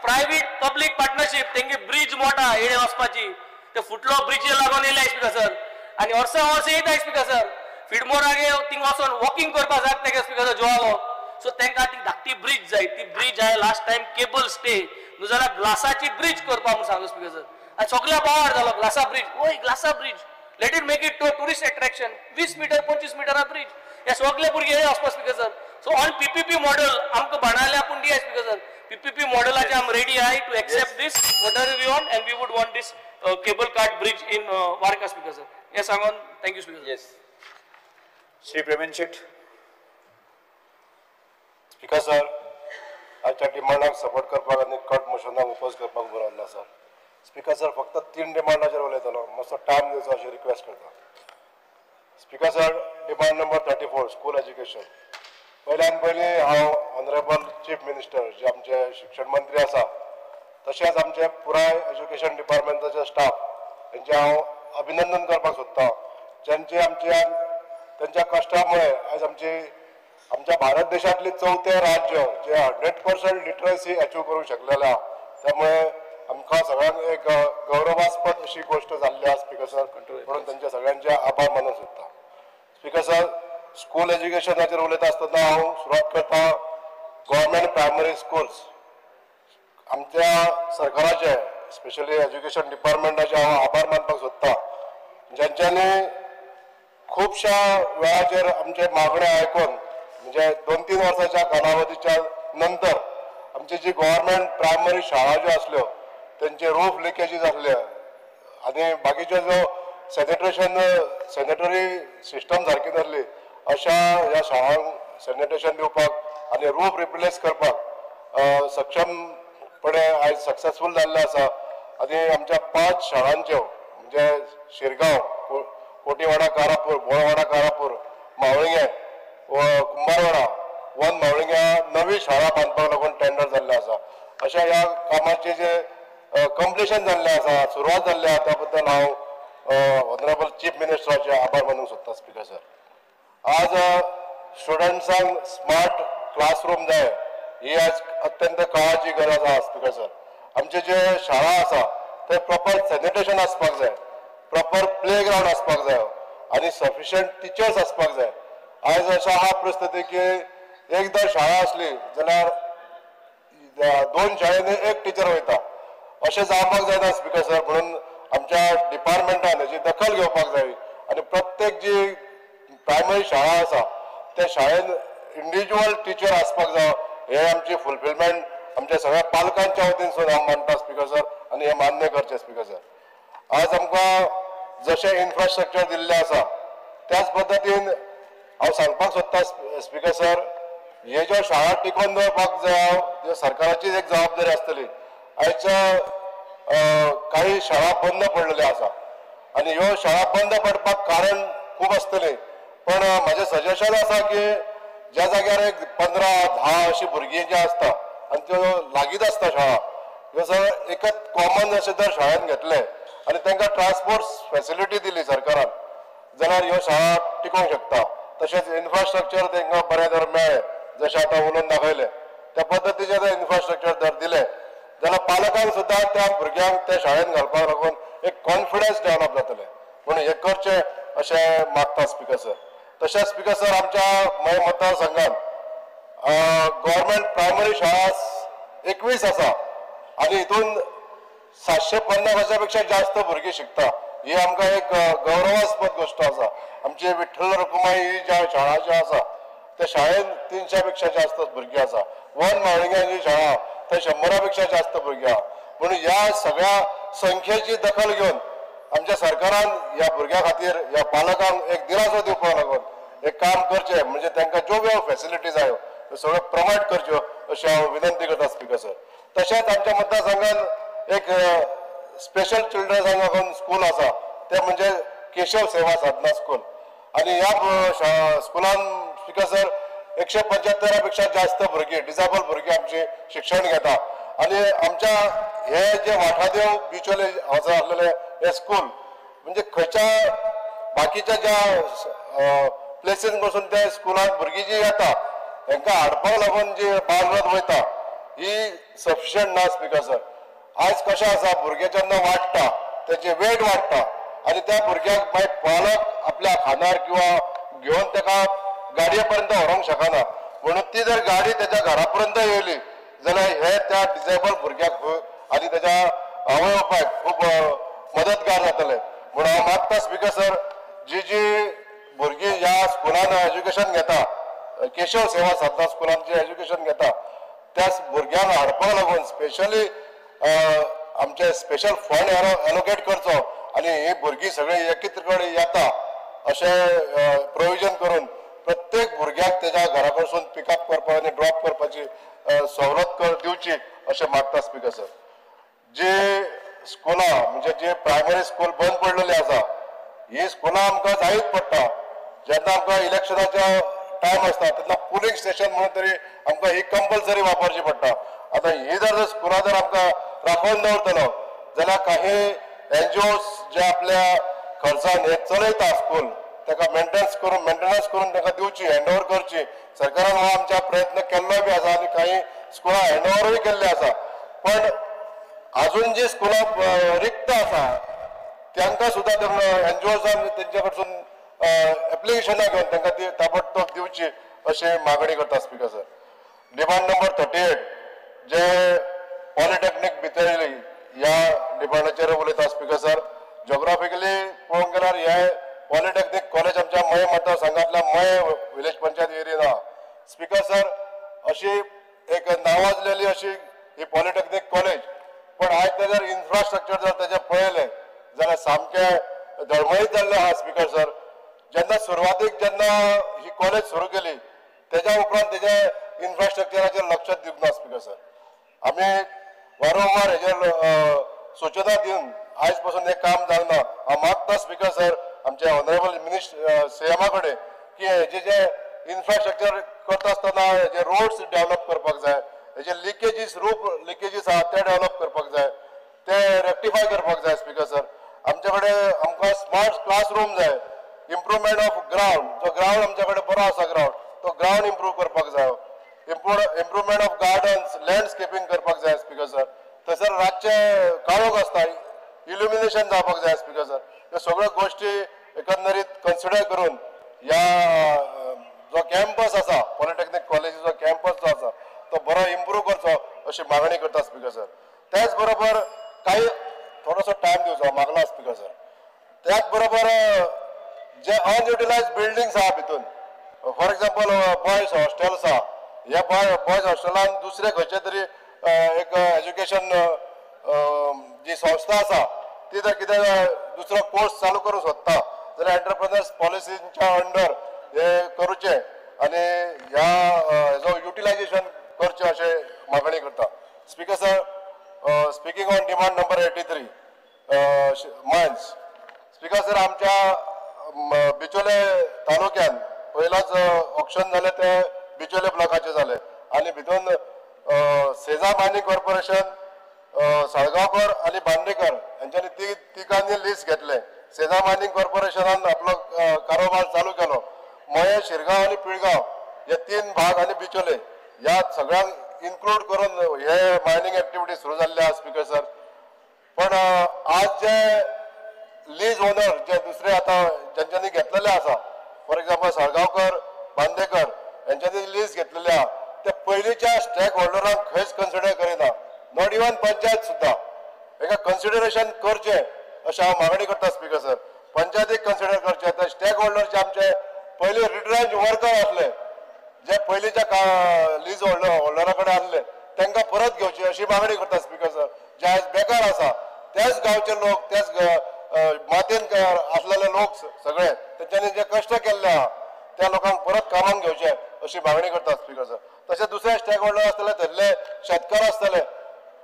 प्रायव्हेट पब्लीक पार्टनरशीप. तेंगे ब्रिज मोठा येणे वचपाची, ते फुटलो ब्रिज लागून येयले स्पीकर सर. आनी वर्सां वर्सां येता स्पीकर सर. फिडमोरागे थिंग वचोन वॉकिंग करपाक जाता तेगे स्पीकर सर जोवालो. सो तांकां ती धाकटी ब्रिज जाय, ती ब्रिज आहे लास्ट टायम केबल स्टे न्हू जाल्यार ग्लासाची ब्रिज करपाक म्हूण सांगलो स्पीकर सर. आनी सगळ्या बोवाळ जालो ग्लासा ब्रिज, ओय ग्लासा bridge, let it make it to tourist attraction. 20 metre 25 मिटरा bridge, हे सगळे भुरगे हे वचपा speaker sir. So on PPP model आमकां बाणाल्या पूण दी स्पीकर सर. PPP मॉडलाचे आम रेडी आहाय to accept this whatever we want, and we would want this cable cart bridge in Varca speaker sir. हें सांगून thank you speaker sir. Yes, Shri Preman Shet. Speaker sir, आयच्या डिमांडाक support करपाक आनी cut मोशनाक oppose करपाक उबो रावला sir. Speaker sir, फक्त 3 डिमांडाचेर उलयतलो, मातसो टायम दिवचो अशें रिक्वेस्ट करता. Speaker sir, demand number 34, school education. पयल्यान पयलीं हांव ऑनरेबल चीफ मिनिस्टर जे आमचे शिक्षण मंत्री आसा, तशेंच आमचे पुराय एज्युकेशन डिपार्टमेंटाचे स्टाफ हेंचें हांव अभिनंदन करपाक सोदता, ज्यांचे आमच्या तेंच्या कश्टामुळे आयज आमची आमच्या भारत देशांतली चवथें राज्य जे 100% लिटरसी अचीव करूंक शकलेलें आहा. त्यामुळे आमकां सगळ्यांक एक गौरवास्पद अशी गोश्ट जाल्ली आहा स्पीकर सर, म्हणून तेंचे सगळ्यांचे आभार मानूंक सोदता. स्पीकर सर, स्कूल एज्युकेशनाचेर उलयता आसतना हांव सुरवात करता गव्हर्मेंट प्रायमरी स्कूल्स. आमच्या सरकाराचे स्पेशली एज्युकेशन डिपार्टमेंटाचे हांव आभार मानपाक सोदता, ज्यांच्यांनी खुबश्या वेळाचेर आमचे मागणे आयकून म्हणजे 2-3 वर्साच्या कालावधीच्या नंतर आमची जी गव्हर्मेंट प्रायमरी शाळा ज्यो आसल्यो तेंचे रूफ लिकेजीस आसले आनी बाकीच्यो जो सॅनिटेशन सॅनिटरी सिस्टम सारकी नासली, अशा ह्या शाळांक सॅनिटेशन दिवपाक आनी रूफ रिप्लेस करपाक सक्षमपणे आयज सक्सेसफूल जाल्लें आसा. आनी आमच्या 5 शाळांच्यो म्हणजे शिरगांव, कोटीवाडा कारापूर, बोळवाडा कारापूर, मावळिंगे, कुंभारवाडा, वन मावळिंग्या नवी शाळा बांदपाक लागून टेंडर जाल्लें आसा. अशा ह्या कामाचें जे कंप्लिशन जाल्लें आसा, सुरवात जाल्ली आसा, त्या बद्दल हांव ऑनरेबल चीफ मिनिस्टराचे आभार मानूंक सोदता. स्पीकर सर, आज स्टुडंट्सांक स्मार्ट क्लासरूम जाय ही आज अत्यंत काळाची गरज आसा. स्पीकर सर, आमचे जे शाळा आसा ते प्रॉपर सॅनिटेशन आसपाक जाय, प्रॉपर प्ले ग्रावंड आसपाक जाय आनी सफिशियंट टिचर्स आसपाक जाय. आयज अशा आहा परिस्थिती की एकदां शाळा आसली जाल्यार 2 शाळेंनी 1 टिचर वयता, अशें जावपाक जायना स्पीकर सर. म्हणून आमच्या डिपार्टमेंटान हेची दखल घेवपाक जाय आनी प्रत्येक जी प्रायमरी शाळा आसा त्या शाळेन इंडिविज्युअल टिचर आसपाक जाय, हे आमची फुलफिलमेंट आमच्या सगळ्या पालकांच्या वतीनसून हांव मानता स्पीकर सर, आनी हें मान्य करचें स्पीकर सर. आज आमकां जशें इन्फ्रास्ट्रक्चर दिल्लें आसा त्याच पद्दतीन हांव सांगपाक सोदता स्पीकर सर, हे ज्यो शाळा टिकोवन दवरपाक जाय त्यो सरकाराचीच एक जबाबदारी आसतली. आयच्या काही शाळा बंद पडलेल्यो आसा आनी ह्यो शाळा बंद पडपाक कारण खूब आसतलें, पण म्हाजें सजेशन आसा की ज्या जाग्यार एक 15-10 अशी भुरगीं जी आसता आनी त्यो लागींच आसता शाळा, ह्यो सगळ्यो एकच कॉमन अशें जर शाळेन घेतलें आनी तांकां ट्रान्सपोर्ट फॅसिलिटी दिली सरकारान जाल्यार ह्यो शाळा टिकोवंक शकता. तशेंच इन्फ्रास्ट्रक्चर तांकां बरें जर मेळ्ळें जशें आतां उलोवन दाखयलें त्या पद्दतीचें जर इन्फ्रास्ट्रक्चर जर दिलें जाल्यार पालकांक सुद्दां त्या भुरग्यांक त्या शाळेंत घालपाक लागून एक कॉन्फिडन्स डेव्हलप जातलें. म्हणून हें करचें अशें मागता स्पीकर सर. तशेंच स्पीकर सर आमच्या मये मतदारसंघात गव्हर्मेंट प्रायमरी शाळा 21 आसा आनी हितून 750 पेक्षा जास्त भुरगीं शिकता. ही आमकां एक गौरवास्पद गोश्ट आसा. आमची विठ्ठल रखुमाई ही ज्या शाळा ज्या आसा त्या शाळेन 300 पेक्षा जास्त भुरगीं आसा. वन माळिंग्या जी शाळा थंय 100 पेक्षा जास्त भुरगीं आहा. म्हणून ह्या सगळ्या संख्येची दखल घेवन आमच्या सरकारान ह्या भुरग्यां खातीर ह्या पालकांक एक दिलासो दिवपाक लागून एक काम करचें, म्हणजे तांकां ज्यो ज्यो फॅसिलिटी जायो त्यो सगळ्यो प्रोवायड करच्यो अशें हांव विनंती करता स्पीकर सर. तशेंच आमच्या मतदारसंघात एक स्पेशल चिल्ड्रन्स लागून स्कूल आसा तें म्हणजे केशव सेवा साधना स्कूल आनी ह्या स्कुलान स्पीकर सर 175 पेक्षा जास्त भुरगीं डिसेबल भुरगीं आमची शिक्षण घेता. आनी आमच्या हे जे वाठादेव बिचोले हांगासर आसलेले हे स्कूल म्हणजे खंयच्या बाकीच्या ज्या प्लेसीन बसून त्या स्कुलान भुरगीं जी येता तांकां हाडपाक लागून जी बाजारांत वयता ही सफिशियंट ना स्पीकर सर. आयज कशें आसा भुरगे जेन्ना वाडटा तेजे वेट वाडटा आनी त्या भुरग्याक मागीर पालक आपल्या खांदार किंवा घेवन ताका गाडये पर्यंत व्हरूंक शकना. म्हणून ती जर गाडी तेच्या घरा पर्यंत येयली जाल्यार हे त्या डिसेबल भुरग्याक आनी तेच्या आवय बापायक खूब मदतगार जातले. म्हणून हांव मागता स्पीकर सर जी जी भुरगीं ह्या स्कुलान एज्युकेशन घेता केशव सेवा साधना स्कुलान जे एज्युकेशन घेता त्या भुरग्यांक हाडपाक लागून स्पेशली आमचे स्पेशल फंड एलोकेट करचो आनी ही भुरगीं सगळीं एकत्र कडेन येता अशें प्रोविजन करून प्रत्येक भुरग्याक तेच्या घरा कडसून पिकअप करपाक आनी ड्रॉप करपाची सवलत दिवची अशें मागता स्पीकर सर. जी स्कुलां म्हणजे जे प्रायमरी स्कूल बंद पडलेली आसा ही स्कुलां आमकां जायच पडटा. जेन्ना आमकां इलेक्शनाच्या टायम आसता तेन्ना पोलिंग स्टेशन म्हणून तरी आमकां ही कंपल्सरी वापरची पडटा. आतां ही जर स्कुलां जर आमकां राखून दवरतलो जाल्यार काही एनजीओस जे आपल्या खर्चान हे चलयता स्कूल ताका मेंटेनन्स करून ताका दिवची, हँड ओवर करची. सरकारान हो आमच्या प्रयत्न केल्लो बी आसा आनी काही स्कुलां हँड ओवरूय केल्ले आसा. पण अजून जी स्कुलां रिक्त आसा तांकां सुद्दां एनजीओसान तेंच्या कडसून एप्लिकेशनां घेवन तांकां ती ताबडतोब दिवची अशी मागणी करता स्पीकर सर. डिमांड नंबर 38 जे पॉलिटेक्नीक भितर ह्या डिमांडाचेर उलयता स्पीकर सर. जोग्राफिकली पळोवंक गेल्यार हे पॉलिटेक्नीक कॉलेज आमच्या मये मतदारसंघातल्या मये विलेज पंचायत एरियेन आहा. स्पीकर सर अशी एक नावाजलेली अशी ही पॉलिटेक्नीक कॉलेज पण आयज तेजेर इन्फ्रास्ट्रक्चर जर तेजें पळयलें जाल्यार सामकें धळमळीत जाल्लें आहा स्पीकर सर. जेन्ना सुरवातीक जेन्ना ही कॉलेज सुरू केली तेज्या उपरांत तेज्या इन्फ्रास्ट्रक्चराचेर लक्ष दिवंक ना स्पीकर सर. आमी वारंवार हेजेर सुचना दिवन आयज पासून हें काम जावना. हांव मागता स्पीकर सर आमचे ऑनरेबल मिनिस्टर सीएमा कडेन की हेजे जे इन्फ्रास्ट्रक्चर करता आसतना हेजे रोड्स डेव्हलप करपाक जाय, हेजे लिकेजीस रूप लिकेजीस आहा ते डेव्हलप करपाक जाय, ते रेक्टिफाय करपाक जाय स्पीकर सर. आमचे कडेन आमकां स्मार्ट क्लासरूम जाय, इम्प्रुवमेंट ऑफ ग्रावंड, जो ग्रावंड आमचे कडेन बरो आसा ग्रावंड तो ग्रावंड इम्प्रूव करपाक जाय, इम्प्रुवमेंट ऑफ गार्डन्स लँडस्केपिंग करपाक जाय स्पीकर सर. थंयसर रातचे काळोख आसता इल्युमिनेशन जावपाक जाय स्पीकर सर. ह्यो सगळ्यो गोश्टी एकंदरीत कन्सिडर करून ह्या जो कॅम्पस आसा पॉलिटेक्नीक कॉलेजीचो कॅम्पस जो आसा तो बरो इम्प्रूव करचो अशी मागणी करता स्पीकर सर. त्याच बरोबर काही थोडोसो टायम दिवचो मागला स्पीकर सर. त्याच बरोबर जे अनयुटिलायज बिल्डिंग्स आहा भितून फॉर एक्झाम्पल बॉयज हॉस्टेल्स आहा, ह्या बॉयज हॉस्टेलान दुसरे खंयचे तरी एक एज्युकेशन जी संस्था आसा ती जर कितें दुसरो कोर्स चालू करूंक सोदता जाल्यार एंटरप्रेनर्स पॉलिसीच्या अंडर हे करूचें आनी ह्या हेजो युटिलायजेशन करचें अशें मागणी करता speaker sir. Speaking on demand number 83 mines speaker sir. आमच्या बिचोले तालुक्यान पयलाच ऑक्शन जालें तें बिचोले ब्लॉकाचें जालें आनी भितून सेजा मायनिंग कॉर्पोरेशन साळगांवकर आनी बांदेकर हेंच्यांनी तिगांनी लीज घेतले. सेजा मायनिंग कॉर्पोरेशनान आपलो कारोबार चालू केलो. मये, शिरगांव आनी पिळगांव हे 3 भाग आनी बिचोले ह्या सगळ्यांक इन्क्लूड करून हे मायनिंग एक्टिविटी सुरू जाल्ले आसा स्पीकर सर. पण आज जे लीज ओनर जे दुसरे आतां जेंच्यांनी घेतलेले आसा, फॉर एग्जाम्पल साळगांवकर, बांदेकर हेंच्यांनी लीज घेतलेले आसा, ते पयलींच्या स्टेक होल्डरांक खंयच कन्सिडर करिना, not even panchayat सुद्दां. हेका कन्सिडरेशन करचें अशें हांव मागणी करता स्पीकर सर. पंचायतीक कन्सिडर करचें. आतां स्टेक होल्डर जे आमचे पयलीं रिट्रेंच वर्कर आसले, जे पयलींच्या लीज होल्डरा कडेन आसले, तांकां परत घेवची अशी मागणी करता स्पीकर सर. जे आयज बेकार आसा त्याच गांवचे लोक, त्याच मातयेन आसलेले लोक सगळे तेंच्यांनी जे कश्ट केल्ले आहा त्या लोकांक परत कामाक घेवचे अशी मागणी करता स्पीकर सर. तशें दुसरे स्टेक होल्डर आसतले, थंयले शेतकार आसतले,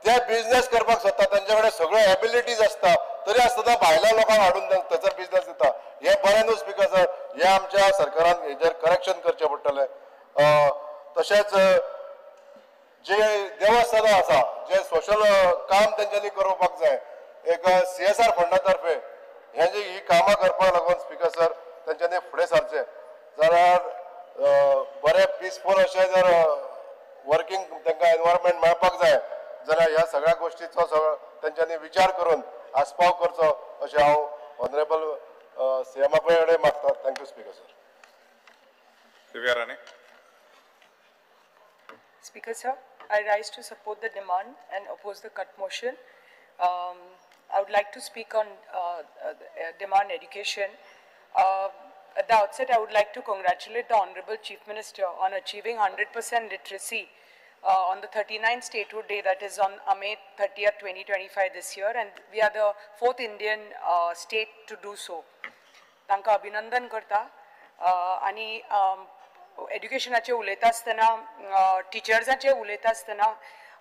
ते बिजनेस करपाक सोदता, तेंचे कडेन सगळ्यो एबिलिटीज आसता, तरी आसतना भायल्या लोकांक हाडून थंयसर बिजनेस दिता. हें बरें न्हू स्पीकर सर. हें आमच्या सरकारान हेजेर करेक्शन करचें पडटलें. तशेंच जे देवस्थानां आसा, जे सोशल काम तेंच्यांनी करपाक जाय, एक CSR फंडा तर्फे हे जे ही कामां करपाक लागून स्पीकर सर तेंच्यांनी फुडें सरचें जाल्यार बरें पिसफूल अशें जर वर्किंग तांकां एनवायरमेंट मेळपाक जाय जाल्यार ह्या सगळ्या गोश्टीचो सगळो तेंच्यांनी विचार करून आस्पाव करचो अशें हांव ऑनरेबल CM कडेन मागता. Thank you speaker sir. Divya Rane. Speaker sir, I rise to support the demand and oppose the cut motion. I would like to speak on demand education. At the outset, I would like to congratulate the Honorable Chief Minister on achieving 100% literacy on the 39th Statehood Day, that is on May 30th, 2025 this year, and we are the 4th Indian state to do so. तांकां अभिनंदन करता. आनी एड्युकेशनाचेर उलयता आसतना, टिचर्साचेर उलयता आसतना,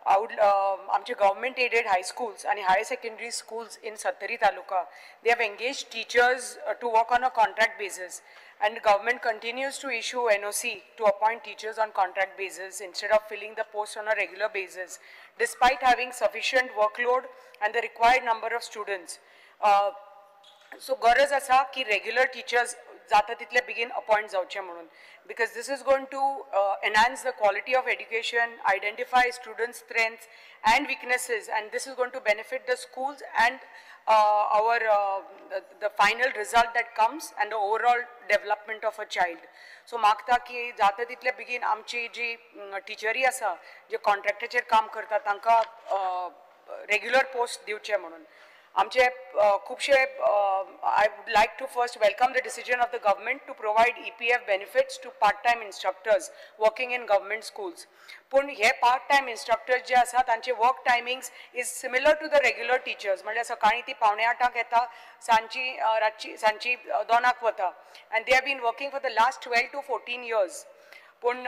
I would आमचे government added हाय schools आनी higher secondary schools in Sattari taluka, they have engage teachers to work on a contract basis, and government continues to issue NOC to appoint teachers on contract basis instead of filling the post on a regular basis, despite having sufficient workload and the required number of students. So गरज आसा की regular teachers जाता तितले बेगीन appoint जावचे म्हणून, because this is going to enhance the quality of education, identify students strengths and weaknesses, and this is going to benefit the schools and our the final result that comes and the overall development of a child. So मागता की जाता तितले बेगीन आमची जी टिचरी आसा जे कॉन्ट्रॅक्टाचेर काम करता तांकां रेग्युलर पोस्ट दिवचे म्हणून. आमचे खुबशे I would like to first welcome the decision of the government to provide EPF benefits to part time instructors working in government schools. पूण हे पार्ट टायम इन्स्ट्रक्टर्स जे आसा तांचे work timings is similar to the regular teachers, म्हणल्यार सकाळीं ती 7:45 येता, सांजची रातची सांजची 2 वता, and they have been working for the last 12 to 14 years. पूण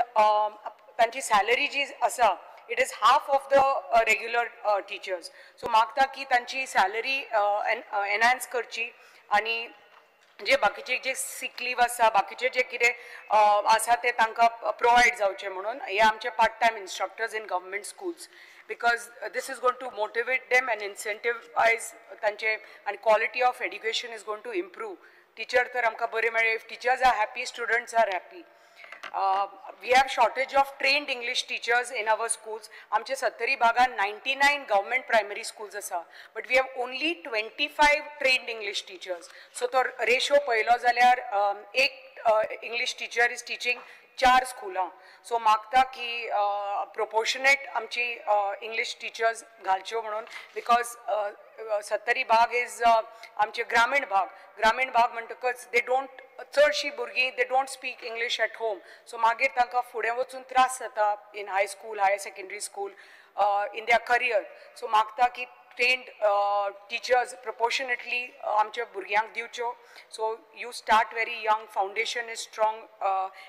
तांची सॅलरी जी आसा it is half of the regular teachers. So मागता की तांची सॅलरी एनहान्स करची आनी जे बाकीचे जे सिक लीव आसा, बाकीचे जे कितें आसा ते तांकां प्रोवायड जावचे म्हणून. हे आमचे part time instructors in government schools, because this is going to motivate them and incentivise तांचे, आनी quality of education is going to improve. Teacher तर आमकां बरे मेळ्ळे, if teachers are happy, students are happy. We have shortage of trained English teachers in our schools. आमचे सत्तरी भागान 99 government primary schools आसा, but we have only 25 trained English teachers. So तो ratio पळयलो जाल्यार एक इंग्लीश टिचर is teaching 4 स्कुलां. So मागता की प्रोपोर्शनेट आमची इंग्लीश टिचर्स घालच्यो म्हणून, because Sattari भाग is आमचे ग्रामीण भाग. ग्रामीण भाग म्हणटकच they don't, चडशीं भुरगीं they don't speak English at home. So मागीर तांकां फुडें वचून त्रास जाता in high school, higher secondary school, in their career. So मागता की ट्रेन्ड टिचर्स प्रोपोर्शनेटली आमच्या भुरग्यांक दिवच्यो. So you start very young, foundation is strong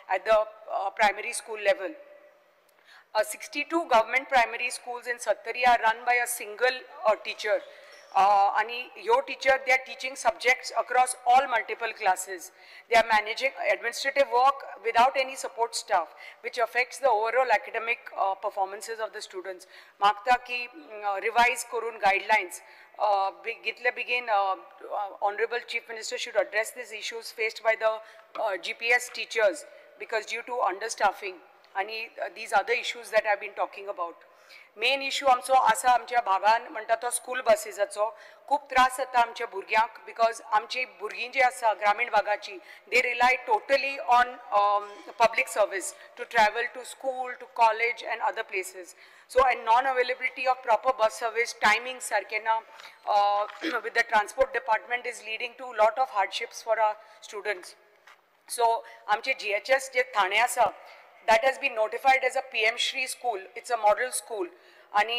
at the primary school level. 62 government primary schools in Sattari are run by a single teacher. आनी ह्यो teacher they are teaching subjects across all multiple classes. They are managing administrative work without any support staff, which affects the overall academic performances of the students. मागता की revise करून guidelines बेगितले बेगीन honourable chief minister should address these issues faced by the GPS teachers because due to understaffing आनी these other issues that I been talking about. Main issue आमचो आसा आमच्या भागान म्हणटा तो स्कूल बसीसाचो. खूब त्रास जाता आमच्या भुरग्यांक because आमची भुरगीं जी आसा ग्रामीण भागाची they rely totally on public service to travel to school, to college and other places. So and non availability of proper bus service timing सारकें ना with the transport department is leading to lot of hardships for our students. So आमचे GHS जे ठाणे आसा that has been notified as a PM Shri school. It's a model school. And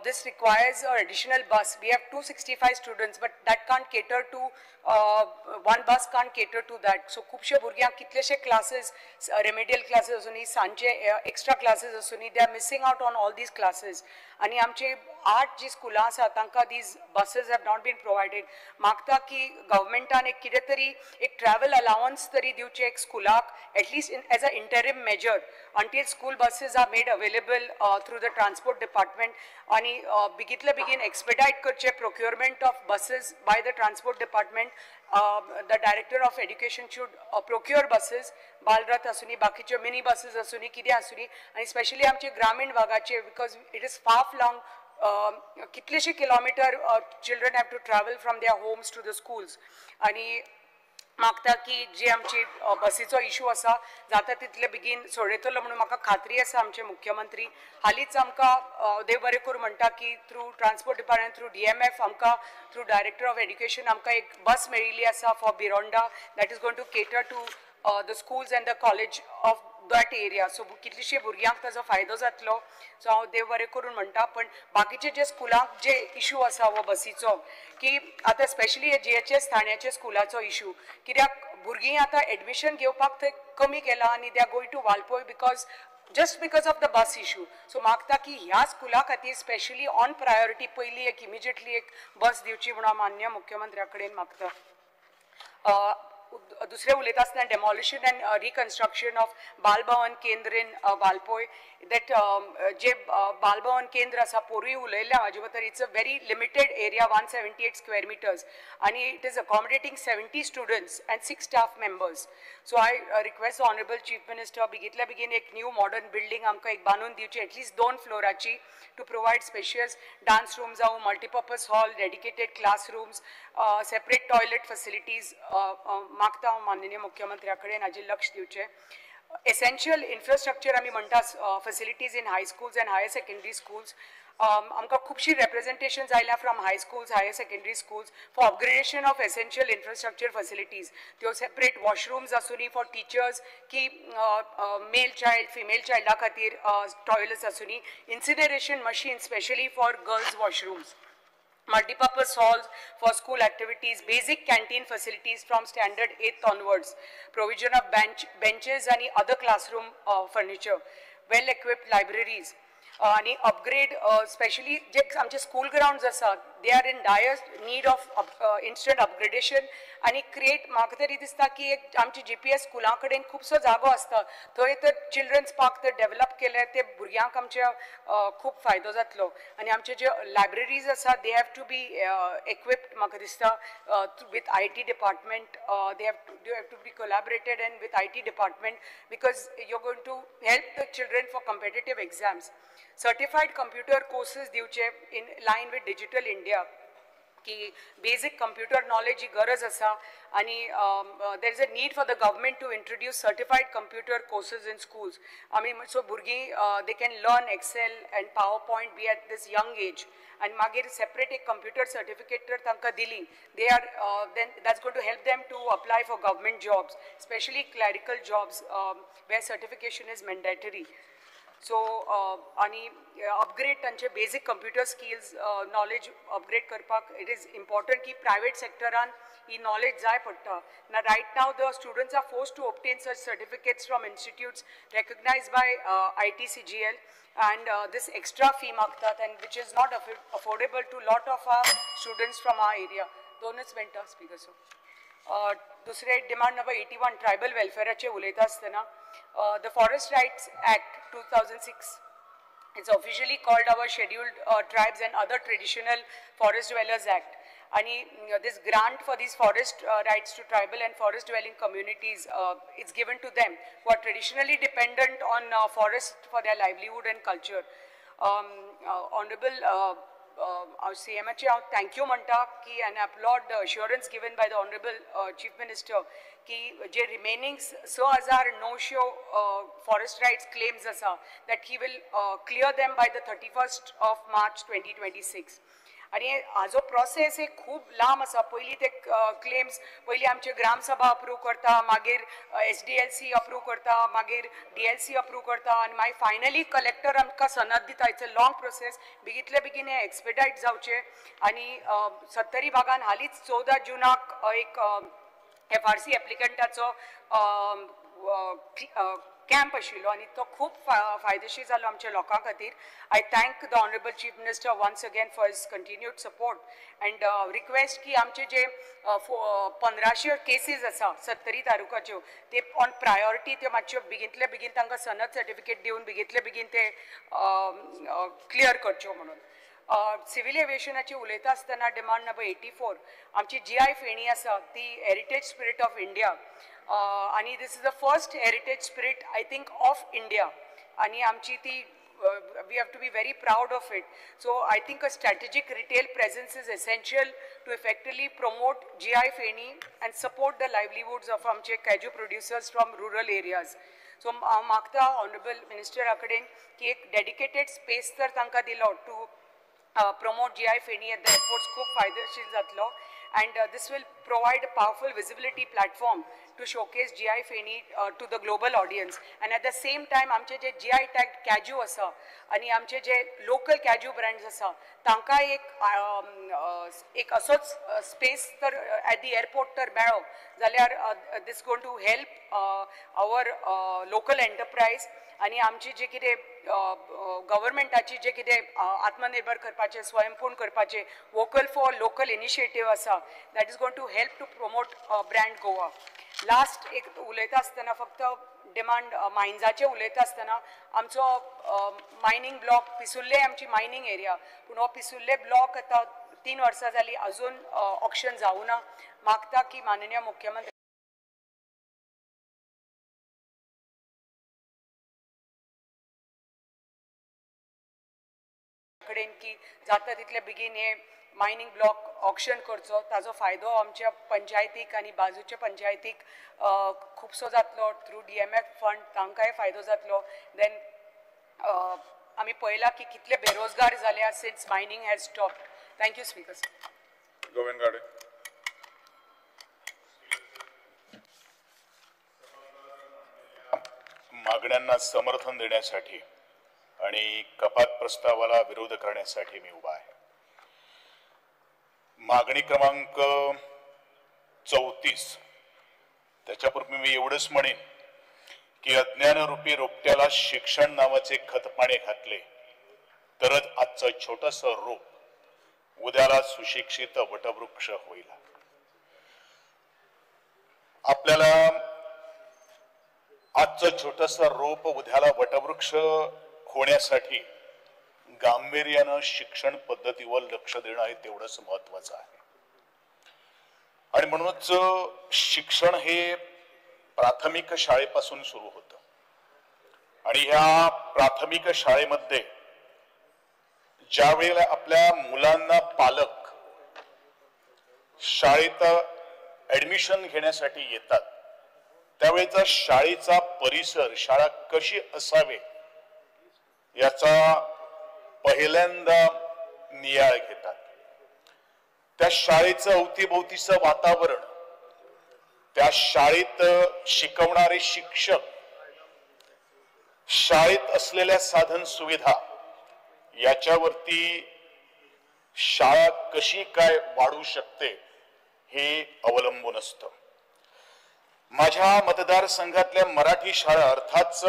this requires an additional bus. We have 265 students, but that can't cater to, one bus can't cater to that. So खूबशे भुरग्यांक कितलेशे classes, remedial classes आसूनी, सांजचे extra classes आसूनी, they are missing out on all these classes. आनी आमचे 8 जी स्कुलां आसा तांकां these buses have not been provided. मागता की गव्हर्मेंटान एक कितें तरी एक ट्रॅवल अलावन्स तरी दिवचें एक स्कुलाक, at least in as a interim measure until school buses are made available through the transport department. आनी बेगितले बेगीन एक्सपेडायट करचें procurement of buses by the transport department. The director of education should procure buses, Balrath आसूनी, बाकीच्यो mini बसीस आसूनी, कितें आसूनी. आनी specially आमचे ग्रामीण भागाचे because it is far flung, कितलेशे kilometre children have to travel from their homes to the schools. आनी मागता की जी आमची बसीचो इशू आसा जाता तितले बेगीन सोडयतलो म्हणून म्हाका खात्री आसा. आमचे मुख्यमंत्री हालींच आमकां देव बरें करूं म्हणटा की through transport department, through DMF आमकां थ्रू डायरेक्टर ऑफ एड्युकेशन आमकां एक बस मेळिल्ली आसा for Bironda that is going to cater to the schools and the college of that area. So कितलीशी भुरग्यांक ताजो फायदो जातलो. सो हांव देव बरें करून म्हणटा. पण बाकीचे जे स्कुलांक जे इशू आसा हो बसीचो की आतां स्पेशली हे GHS ठाण्याचे स्कुलाचो इशू, कित्याक भुरगीं आतां एडमिशन घेवपाक थंय कमी केलां आनी they are going to Valpoi because just because of the bus issue. So मागता की ह्या स्कुला खातीर स्पेशली ऑन प्रायोरिटी पयली एक इमिजिएटली एक बस दिवची म्हणून हांव मान्य मुख्यमंत्र्या कडेन मागता. दुसरें उलयता आसतना demolition and reconstruction of Balbhavan Kendra in Valpoi. That जे बालभवन केंद्र आसा पोरूय उलयल्लें हाजे बद्दल. It's a very limited area, 178 square metres आनी it is accommodating 70 students and 6 staff members. So I request honourable chief minister बेगितल्या बेगीन एक न्यू मॉडर्न बिल्डींग आमकां एक बांदून दिवची at least 2 फ्लोराची to provide spacious dance room जावं, multipurpose hall, dedicated classrooms, separate toilet facilities मागता हांव माननीय मुख्यमंत्र्या कडेन हाजेर लक्ष दिवचें. एसेन्शियल इन्फ्रास्ट्रक्चर आमी म्हणटा facilities in high schools and higher secondary schools. आमकां खुबशीं रेप्रेजेंटेशन्स आयल्या from high schools, higher secondary schools for upgradation of essential infrastructure facilities. त्यो सेपरेट वॉशरूम्स आसूनी फॉर टिचर्स की मेल चायल्ड फिमेल चायल्डा खातीर टॉयलट्स आसूनी, incineration machine specially for girls washrooms, multipurpose halls for school activities, basic canteen facilities from standard 8th onwards, provision of benches and other classroom furniture, well equipped libraries, आणि upgrade specially जे आमचे school grounds आसा they are in dire need of instant upgradation. आनी create म्हाका तरी दिसता की एक आमची GPS स्कुलां कडेन खुबसो जागो आसता थंय तर चिल्ड्रन्स पार्क तर डेवलप केले ते भुरग्यांक आमच्या खूब फायदो जातलो. आनी आमचे जे लायब्ररीज आसा they have to be equipped म्हाका दिसता with IT department. They have to be collaborated and with IT department because you are going to help the children for competitive exams. Certified computer courses दिवचे in line with digital India की basic computer knowledge ही गरज आसा. आनी there is a need for the government to introduce certified computer courses in schools. आमी so भुरगीं they can learn Excel and PowerPoint be at this young age. आनी मागीर separate एक computer certificate जर तांकां दिली they are then that's going to help them to apply for government jobs, specially clerical jobs where certification is mandatory. So आनी upgrade तांचे basic computer skills knowledge upgrade करपाक it is important की private सेक्टरान ही knowledge जाय पडटा. ना right now the students are forced to obtain such certificates from institutes recognised by ITCGL and this extra fee मागतात and which is not affordable to lot of our students from our area. दोनच मिनटां speaker sir. दुसरे demand number 81 tribal वेलफेअराचे उलयता आसतना the forest rights act 2006 it's officially called our scheduled tribes and other traditional forest dwellers act. आणि this grant for these forest rights to tribal and forest dwelling communities it's given to them who are traditionally dependent on forest for their livelihood and culture. Honourable सीएमाचे हांव thank you म्हणटा की and applaud the assurance given by the honourable chief minister की जे remaining 6,900 forest rights claims आसा that he will clear them by the 31st of March 2026. आनी हाजो process एक खूब लांब आसा. पयलीं ते क्लेम्स पयलीं आमचे ग्रामसभा अप्रूव करता, मागीर SDLC approve करता, मागीर DLC approve करता आनी मागीर फायनली कलेक्टर आमकां सनद दिता. It's a long process. बेगींतले बेगीन हें एक्सपेडायट जावचें. आनी सत्तरी भागान हालींच 14 जूनाक एक FRC एप्लिकंटाचो कॅम्प आशिल्लो आनी तो खूब फायदेशीर जालो आमच्या लोकां खातीर. I thank the honourable chief minister once again for his continued support and request की आमचे जे 1500 केसीज आसा सत्तरी तालुकाच्यो ते ऑन प्रायोरिटी त्यो मातश्यो बेगींतले बेगीन तांकां सनद सर्टिफिकेट दिवन बेगींतले बेगीन ते क्लियर करच्यो म्हणून. सिव्हील एविएशनाची उलयता आसतना डिमांड नंबर 84 आमची GI फेणी आसा ती हेरिटेज स्पिरीट ऑफ इंडिया आनी this is the first heritage spirit I think of India आनी आमची ती we have to be very proud of it. So I think a strategic retail presence is essential to effectively promote GI Feni and support the livelihoods of आमचे cashew producers from rural areas. So हांव मागता honourable मिनिस्टरा कडेन की एक dedicated space तर तांकां दिलो to promote GI Feni at the airports खूब फायदेशीर जातलो. And this will provide a powerful visibility platform to showcase GI Feni to the global audience. And at the same time, आमचे जे GI tagged cashew आसा आनी आमचे जे local cashew brands आसा तांकां एक असोच स्पेस तर at the airport तर मेळो जाल्यार this going to help our local enterprise आनी आमची जे कितें गव्हर्मेंटाची जे कितें आत्मनिर्भर करपाचें स्वयंपूर्ण करपाचें वोकल फॉर लोकल इनिशिएटीव आसा that is going to help to promote brand Goa. Last एक उलयता आसतना फक्त डिमांड मायन्साचें उलयता आसतना आमचो मायनींग ब्लॉक पिसुल्ले आमची मायनींग एरिया पूण हो पिसुल्ले ब्लॉक आतां 3 वर्सां जालीं अजून ऑक्शन जावना. मागता की माननीय मुख्यमंत्री कडेन की जाता तितले बेगीन हे मायनींग ब्लॉक ऑक्शन करचो. ताजो फायदो आमच्या पंचायतीक आनी बाजूच्या पंचायतीक खुबसो जातलो. थ्रू DMF fund तांकांय फायदो जातलो. देन आमी पळयलां की कितले बेरोजगार जाल्या since mining has stopped. Thank you speaker sir. Govind Gade. मागण्यांना समर्थन देण्यासाठी आणि कपात प्रस्तावाला विरोध करण्यासाठी मी उभा आहे. मागणी क्रमांक 34 त्याच्यापूर्वी मी एवढंच म्हणेन की अज्ञानरूपी रोपट्याला शिक्षण नावाचे खतपाणी घातले तरच आजचं छोटंसं रोप उद्याला सुशिक्षित वटवृक्ष होईल. आपल्याला आजचं छोटंसं रोप उद्याला वटवृक्ष होण्यासाठी गांभीर्यानं शिक्षण पद्धतीवर लक्ष देणं हे तेवढंच महत्वाचं आहे. आणि म्हणूनच शिक्षण हे प्राथमिक शाळेपासून सुरू होतं आणि ह्या प्राथमिक शाळेमध्ये ज्या वेळेला आपल्या मुलांना पालक शाळेत ऍडमिशन घेण्यासाठी येतात त्यावेळेचा शाळेचा परिसर, शाळा कशी असावे याचा पहिल्यांदा नियाळ घेतात. त्या शाळेचं अवतीभोवतीचं वातावरण, त्या शाळेत शिकवणारे शिक्षक, शाळेत असलेल्या साधन सुविधा याच्यावरती शाळा कशी काय वाढू शकते हे अवलंबून असतं. माझ्या मतदारसंघातल्या मराठी शाळा, अर्थात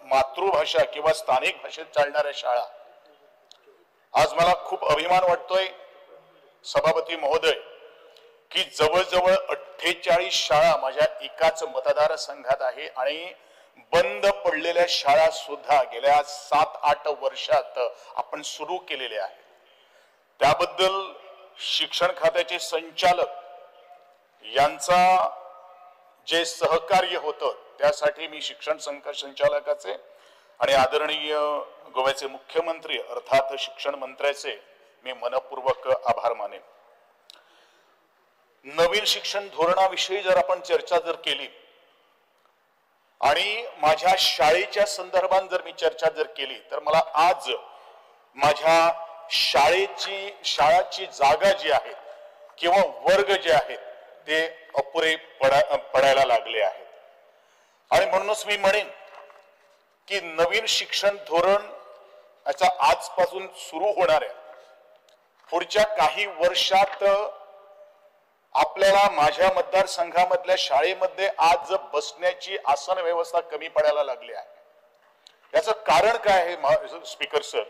मातृभाषा किंवा स्थानिक भाषेत चालणाऱ्या शाळा, आज मला खूप अभिमान वाटतोय सभापती महोदय की जवळजवळ 48 शाळा माझ्या एकाच मतदारसंघात आहे आणि बंद पडलेल्या शाळा सुद्धा गेल्या 7-8 वर्षात आपण सुरू केलेल्या आहेत. त्याबद्दल शिक्षण खात्याचे संचालक यांचा जे सहकार्य होतं त्यासाठी मी शिक्षण संचालकाचे आणि आदरणीय गोव्याचे मुख्यमंत्री अर्थात शिक्षण मंत्र्याचे मी मनपूर्वक आभार मानेन. नवीन शिक्षण धोरणाविषयी जर आपण चर्चा जर केली आणि माझ्या शाळेच्या संदर्भात जर मी चर्चा जर केली तर मला आज माझ्या शाळाची जागा जी आहे किंवा वर्ग जे आहेत ते अपुरे पडायला लागले आहेत. आणि म्हणूनच मी म्हणेन की नवीन शिक्षण धोरण याचा आजपासून सुरू होणार आहे. पुढच्या काही वर्षात आपल्याला माझ्या मतदारसंघामधल्या शाळेमध्ये आज बसण्याची आसन व्यवस्था कमी पडायला लागली आहे. याचं कारण काय आहे स्पीकर सर,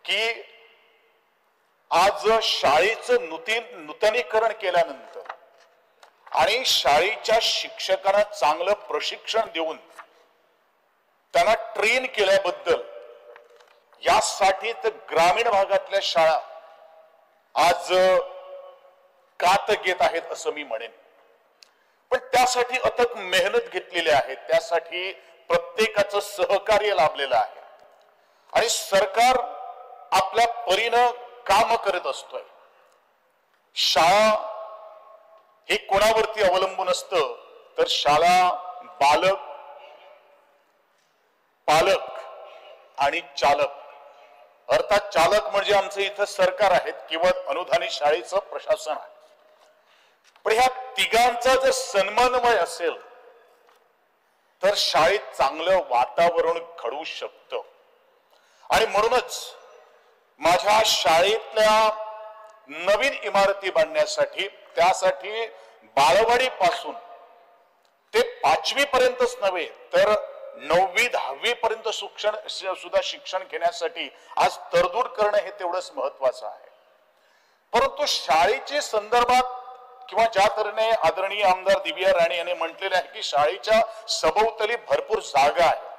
की आज शाळेचं नूतनीकरण केल्यानंतर आणि शाळेच्या शिक्षकांना चांगलं प्रशिक्षण देऊन त्यांना ट्रेन केल्याबद्दल यासाठी तर ग्रामीण भागातल्या शाळा आज कात घेत आहेत असं मी म्हणेन. पण त्यासाठी अथक मेहनत घेतलेली आहे, त्यासाठी प्रत्येकाचं सहकार्य लाभलेलं आहे आणि सरकार आपल्या परीनं काम करत असतोय. शाळा हे कोणावरती अवलंबून असतं तर शाळा बालक, पालक आणि चालक. अर्थात चालक म्हणजे आमचं इथं सरकार आहेत किंवा अनुदानित शाळेचं प्रशासन आहे. पण ह्या तिघांचा जर समन्वय असेल तर शाळेत चांगलं वातावरण घडू शकतं. आणि म्हणूनच माझ्या शाळेतल्या नवीन इमारती बांधण्यासाठी त्यासाठी बालवाडीपासून ते 5वी पर्यंतच नव्हे तर 9वी 10वी पर्यंत सुद्धा शिक्षण घेण्यासाठी आज तरतूद करणं हे तेवढंच महत्वाचं आहे. परंतु शाळेच्या संदर्भात किंवा ज्या तऱ्हेने आदरणीय आमदार दिव्या राणे यांनी म्हटलेले आहे की शाळेच्या सभोवताली भरपूर जागा आहे,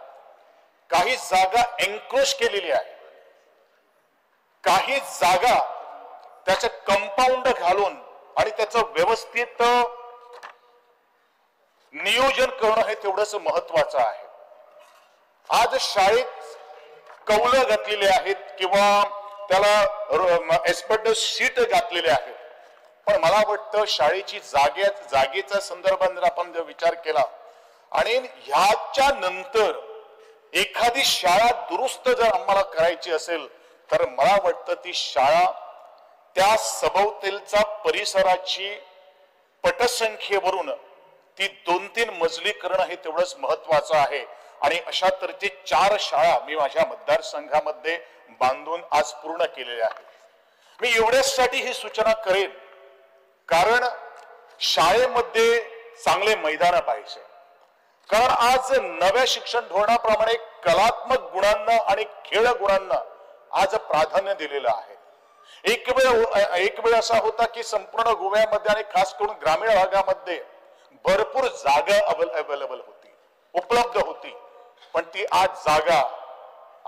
काही जागा एन्क्रोच केलेली आहे, काही जागा त्याचं कंपाऊंड घालून आणि त्याचं व्यवस्थित नियोजन करणं हे तेवढंच महत्वाचं आहे. आज शाळेत कौलं घातलेली आहेत किंवा त्याला एस्पेक्ट शीट घातलेले आहेत, पण मला वाटतं शाळेची जागेचा संदर्भात जर आपण जर विचार केला आणि ह्याच्या नंतर एखादी शाळा दुरुस्त जर आम्हाला करायची असेल तर मला वाटतं ती शाळा त्या सभोवतालचा परिसराची पटसंख्येवरून ती 2-3 मजली करणं हे तेवढंच महत्वाचं आहे. आणि अशा तऱ्हेचे 4 शाळा मी माझ्या मतदारसंघामध्ये बांधून आज पूर्ण केलेल्या आहेत. मी एवढ्यासाठी ही सूचना करेन कारण शाळेमध्ये चांगले मैदान पाहिजे. कारण आज नव्या शिक्षण धोरणाप्रमाणे कलात्मक गुणांना आणि खेळ गुणांना आज प्राधान्य दिलेलं आहे. एक वेळ असा होता की संपूर्ण गोव्यामध्ये आणि खास करून ग्रामीण भागामध्ये भरपूर जागा अवेलेबल होती, उपलब्ध होती, पण ती आज जागा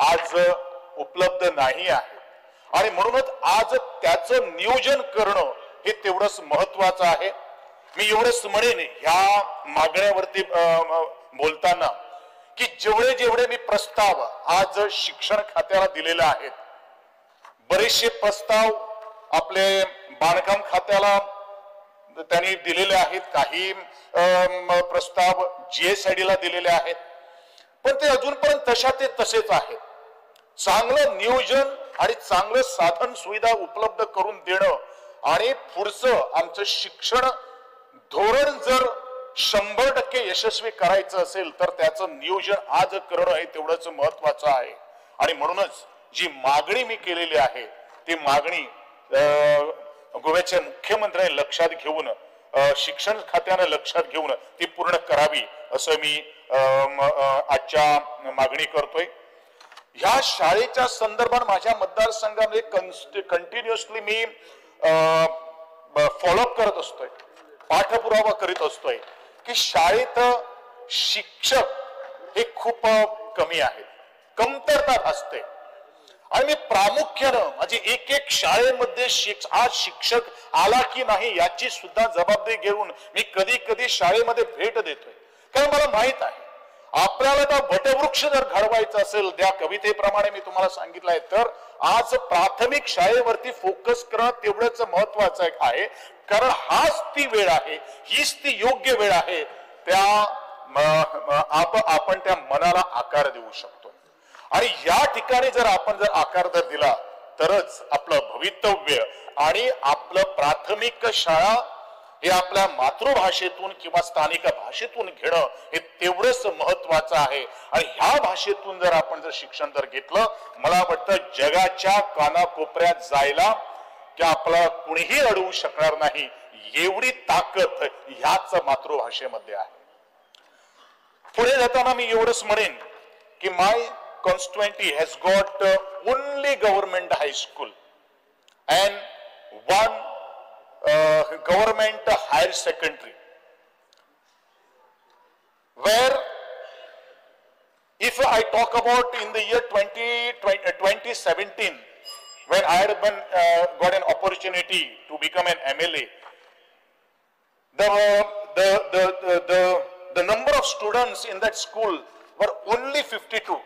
आज उपलब्ध नाही आहे. आणि म्हणूनच आज त्याचं नियोजन करणं हे तेवढंच महत्वाचं आहे. मी एवढंच म्हणेन ह्या मागण्यावरती बोलताना की जेवढे जेवढे मी प्रस्ताव आज शिक्षण खात्याला दिलेले आहेत, बरेचसे प्रस्ताव आपले बांधकाम खात्याला त्यांनी दिलेले आहेत, काही प्रस्ताव GSID ला दिलेले आहेत, पण ते अजूनपर्यंत तशा ते तसेच आहेत. चांगलं नियोजन आणि चांगलं साधन सुविधा उपलब्ध करून देणं आणि पुढचं आमचं शिक्षण धोरण जर 100% यशस्वी करायचं असेल तर त्याचं नियोजन आज करणं हे तेवढंच महत्वाचं आहे. आणि म्हणूनच जी मागणी मी केलेली आहे ती मागणी गोव्याच्या मुख्यमंत्र्यांनी लक्षात घेऊन, शिक्षण खात्यानं लक्षात घेऊन ती पूर्ण करावी असं मी आजच्या मागणी करतोय. ह्या शाळेच्या संदर्भात माझ्या मतदारसंघामध्ये कंटिन्युअसली मी फॉलोअप करत असतोय, पाठपुरावा करीत असतोय की शाळेत शिक्षक हे खूप कमी आहेत, कमतरता भासते. आणि मी प्रामुख्यानं माझी एक एक शाळेमध्ये आज शिक्षक आला की नाही याची सुद्धा जबाबदारी घेऊन मी कधी कधी शाळेमध्ये भेट देतोय. कारण मला माहित आहे आपल्याला तर वटवृक्ष जर घडवायचं असेल त्या कवितेप्रमाणे मी तुम्हाला सांगितलंय, तर आज प्राथमिक शाळेवरती फोकस करणं तेवढंच महत्वाचं आहे. कारण हाच ती वेळ आहे, हीच ती योग्य वेळ आहे, त्या आपण त्या मनाला आकार देऊ शकतो. आणि या ठिकाणी जर आपण जर आकार जर दिला तरच आपलं भवितव्य आणि आपलं प्राथमिक शाळा हे आपल्या मातृभाषेतून किंवा स्थानिक भाषेतून घेणं हे तेवढंच महत्वाचं आहे. आणि ह्या भाषेतून जर आपण जर शिक्षण जर घेतलं, मला वाटतं जगाच्या कानाकोपऱ्यात जायला की आपल्याला कुणीही अडवू शकणार नाही, एवढी ताकद ह्याच मातृभाषेमध्ये आहे. पुढे जाताना मी एवढंच म्हणेन की my constituency has got only government high school and one government higher secondary, where if I talk about in the year 2017, when I had been got an opportunity to become an MLA, the number of students in that school were only 52.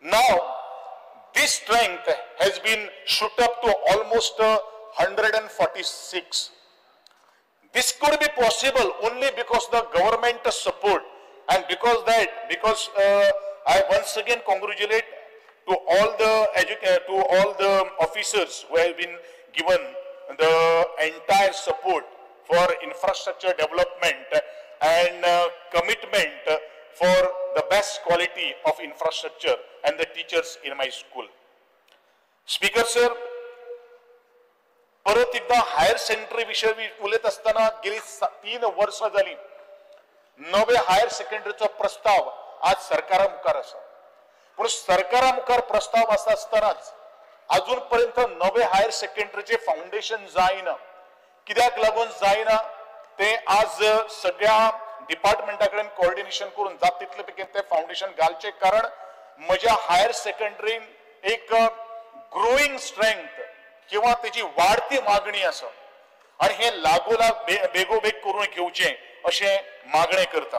Now this strength has been shoot up to almost 146. This could be possible only because the government support, and because that, because I once again congratulate to all the to all the officers who have been given the entire support for infrastructure development and commitment for the best quality of infrastructure and the teachers in my school. Speaker sir, परत एकदा higher secondary विषयी उलयत असताना गेली 3 वर्षां जाली नवे higher सेकंडरीचो प्रस्ताव आज सरकारा मुखार आसा. पूण सरकारा मुखार प्रस्ताव आसा आसतनाच अजून पर्यंत नवे हायर सेकंडरीचे फाउंडेशन जायना. कित्याक लागून जायना ते आज सगळ्या डिपार्टमेंटा कडेन कोऑर्डिनेशन करून जात तितले बेगीन ते फाउंडेशन घालचे. कारण म्हज्या हायर सेकंडरीन एक ग्रोईंग स्ट्रेंथ किंवा तेजी वाढती मागणी आसा आणि हे लागोलाग बेगोबेग करून घेवचें अशें मागणें करता.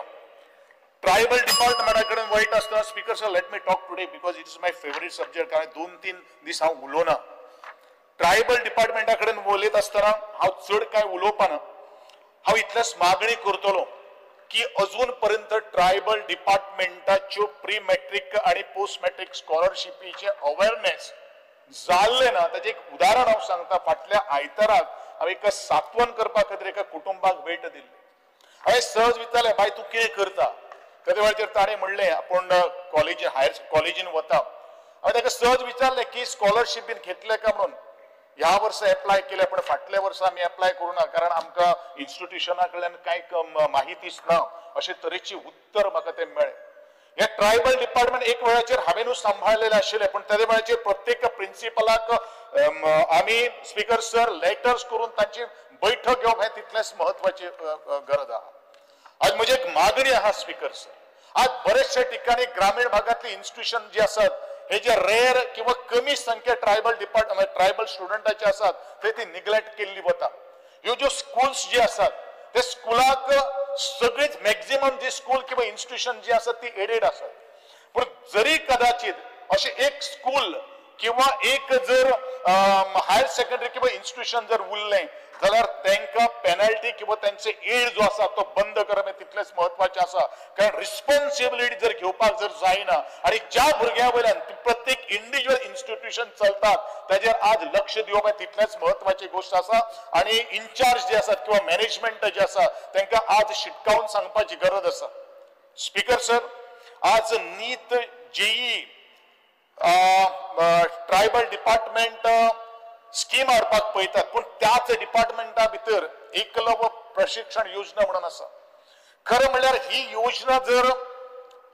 ट्रायबल डिपार्टमेंटा कडेन वयता आसतना speaker sir, let me talk today because it is my favourite subject, कारण 2-3 दीस हांव उलोवना. ट्रायबल डिपार्टमेंटा कडेन उलयत आसतना हांव चड कांय उलोवपाना, हांव इतलेच मागणी करतलो की अजून पर्यंत ट्रायबल डिपार्टमेंटाच्यो प्री मॅट्रीक आणि पोस्ट मॅट्रीक स्कॉलरशिपीचे अवेअरनेस जाल्लें ना. ताजें एक उदाहरण हांव सांगता. फाटल्या आयताराक हांव एका सात्वन करपा खातीर एका कुटुंबाक भेट दिल्ली. हांवें सहज विचारलें, बाय तूं कितें करता? तेदे वेळाचेर ताणें म्हणलें आपूण कॉलेजीन हायर कॉलेजीन वता. हांवें ताका सहज विचारलें की स्कॉलरशीप बीन घेतले काय म्हणून. ह्या वर्सा एप्लाय केलें पण फाटल्या वर्सा आमी एप्लाय करूं ना, कारण आमकां इन्स्टिट्युशना कडल्यान कांय माहितीच ना अशे तरेची उत्तर म्हाका तें मेळ्ळें. हे ट्रायबल डिपार्टमेंट एक वेळाचेर हांवेनूच सांबाळलेलें आशिल्लें, पूण तेदे वेळाचेर प्रत्येक प्रिन्सिपलाक आमी स्पीकर सर लेटर्स करून तांची बैठक घेवप हें तितलेंच म्हत्वाची गरज आहा. आज म्हजी एक मागणी आहा स्पीकर सर, आज बरेचशे ठिकाणी ग्रामीण भागातली इन्स्टिट्युशन जी आसात हे जे रेअर किंवा कमी संख्या ट्रायबल डिपार्टमेंट ट्रायबल स्टुडंटाचे आसात ते ती निग्लेक्ट केल्ली वता. ह्यो ज्यो स्कूल्स जी आसात ते स्कुलाक सगळीच मॅक्झिमम जी स्कूल किंवा इन्स्टिट्युशन जी आसात ती एडेड आसात. पूण जरी कदाचित अशें एक स्कूल किंवा एक जर हायर सेकंडरी किंवा इन्स्टिट्यूशन जर उरलें जाल्यार तांकां पेनल्टी किंवा तांचे एड जो आसा तो बंद करप हें तितलेंच म्हत्वाचें आसा. कारण रिस्पॉन्सिबिलिटी जर घेवपाक जर जायना आनी ज्या भुरग्यां वयल्यान प्रत्येक इंडिव्हिज्युअल इन्स्टिट्यूशन चलतात ताजेर आज लक्ष दिवप हें तितलेंच म्हत्वाची गोश्ट आसा. आनी इन्चार्ज जे आसात किंवा मॅनेजमेंट जे आसा तांकां आज शिटकावन सांगपाची गरज आसा. स्पीकर सर, आज NEET JEE tribal department scheme हाडपाक पळयतात, पूण त्याच डिपार्टमेंटा भितर एकलव्य प्रशिक्षण योजना म्हणून आसा. खरें म्हणल्यार ही योजना जर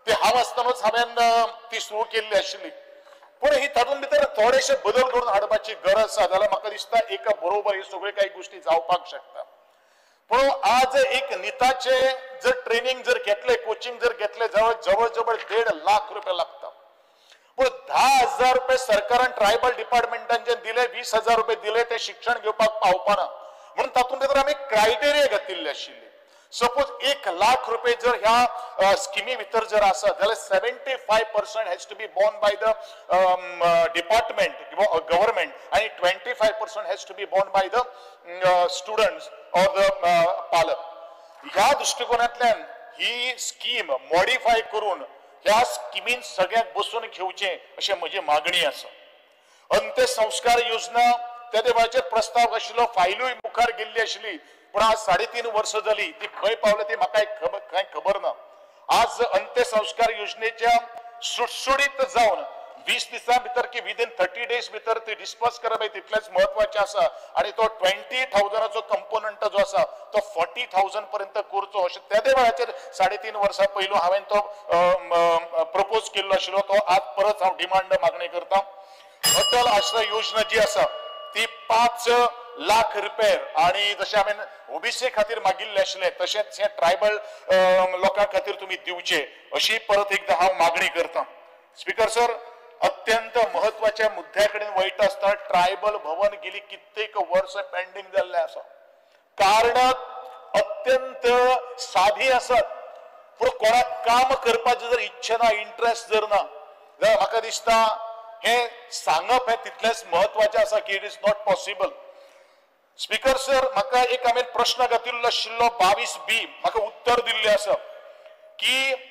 ती हांव आसतनाच हांवें ती सुरू केल्ली आशिल्ली, पूण ही तातूंत भितर थोडेशे बदल करून हाडपाची गरज आसा. जाल्यार म्हाका दिसता एका बरोबर ही सगळ्यो काही गोश्टी जावपाक शकता. पूण आज एक निताचे जर ट्रेनिंग जर घेतले, कोचिंग जर घेतले, जवळ जवळ 1.5 लाख रुपये लागता. पूण 10,000 रुपये सरकारान ट्रायबल डिपार्टमेंटान जे दिले, 20,000 रुपये दिले, ते शिक्षण घेवपाक पावपाना. म्हणून तातूंत भितर आमी क्रायटेरिया घातिल्ले आशिल्ले. सपोज 1 लाख रुपये जर ह्या स्किमी भितर जर आसा जाल्यार 75% has to be borne by the department किंवा गव्हर्मेंट आनी 25% has to be borne by the students or the पालक. ह्या दृश्टिकोनांतल्यान ही स्कीम मॉडिफाय करून ह्या स्किमीन सगळ्यांक बसून घेवचें अशें म्हजी मागणी आसा. अंत्यसंस्कार योजना त्या वेळाचेर प्रस्ताव आशिल्लो, फायलूय मुखार गेल्ली आशिल्ली, पूण आज 3.5 वर्सां जाली ती खंय पावल्या ती म्हाका कांय खबर ना. आज अंत्यसंस्कार योजनेच्या सुटसुटीत जावन 20 दिसां भितर की विदीन 30 डेज भितर ती डिस्पर्स करप हें तितलेंच म्हत्वाचें आसा. आनी तो 20,000 कंपोनंट जो आसा तो 40,000 पर्यंत करचो अशें त्या वेळाचेर 3.5 वर्सां पयलू हांवें तो प्रपोज केल्लो आशिल्लो. तो आज परत हांव डिमांड मागणी करता. अटल आश्रय योजना जी आसा ती 5 लाख रुपये आनी जशें हांवें ओबीसी खातीर मागिल्लें आशिल्लें तशेंच हे ट्रायबल लोकां खातीर तुमी दिवचे अशी परत एकदां हांव मागणी करता. स्पीकर सर, अत्यंत महत्वाच्या मुद्द्या कडेन वयता आसतना ट्रायबल भवन गेली कित्येक वर्स पेंडींग जाल्लें आसा. कारण अत्यंत सादी आसात, पूण कोणाक काम करपाची जर इच्छा ना, इंट्रस्ट जर ना जाल्यार म्हाका दिसता हे सांगप हें तितलेंच म्हत्वाचें आसा की it is not possible. Speaker sir, म्हाका एक हांवें प्रश्न घातिल्लो आशिल्लो 22B, म्हाका उत्तर दिल्लें आसा की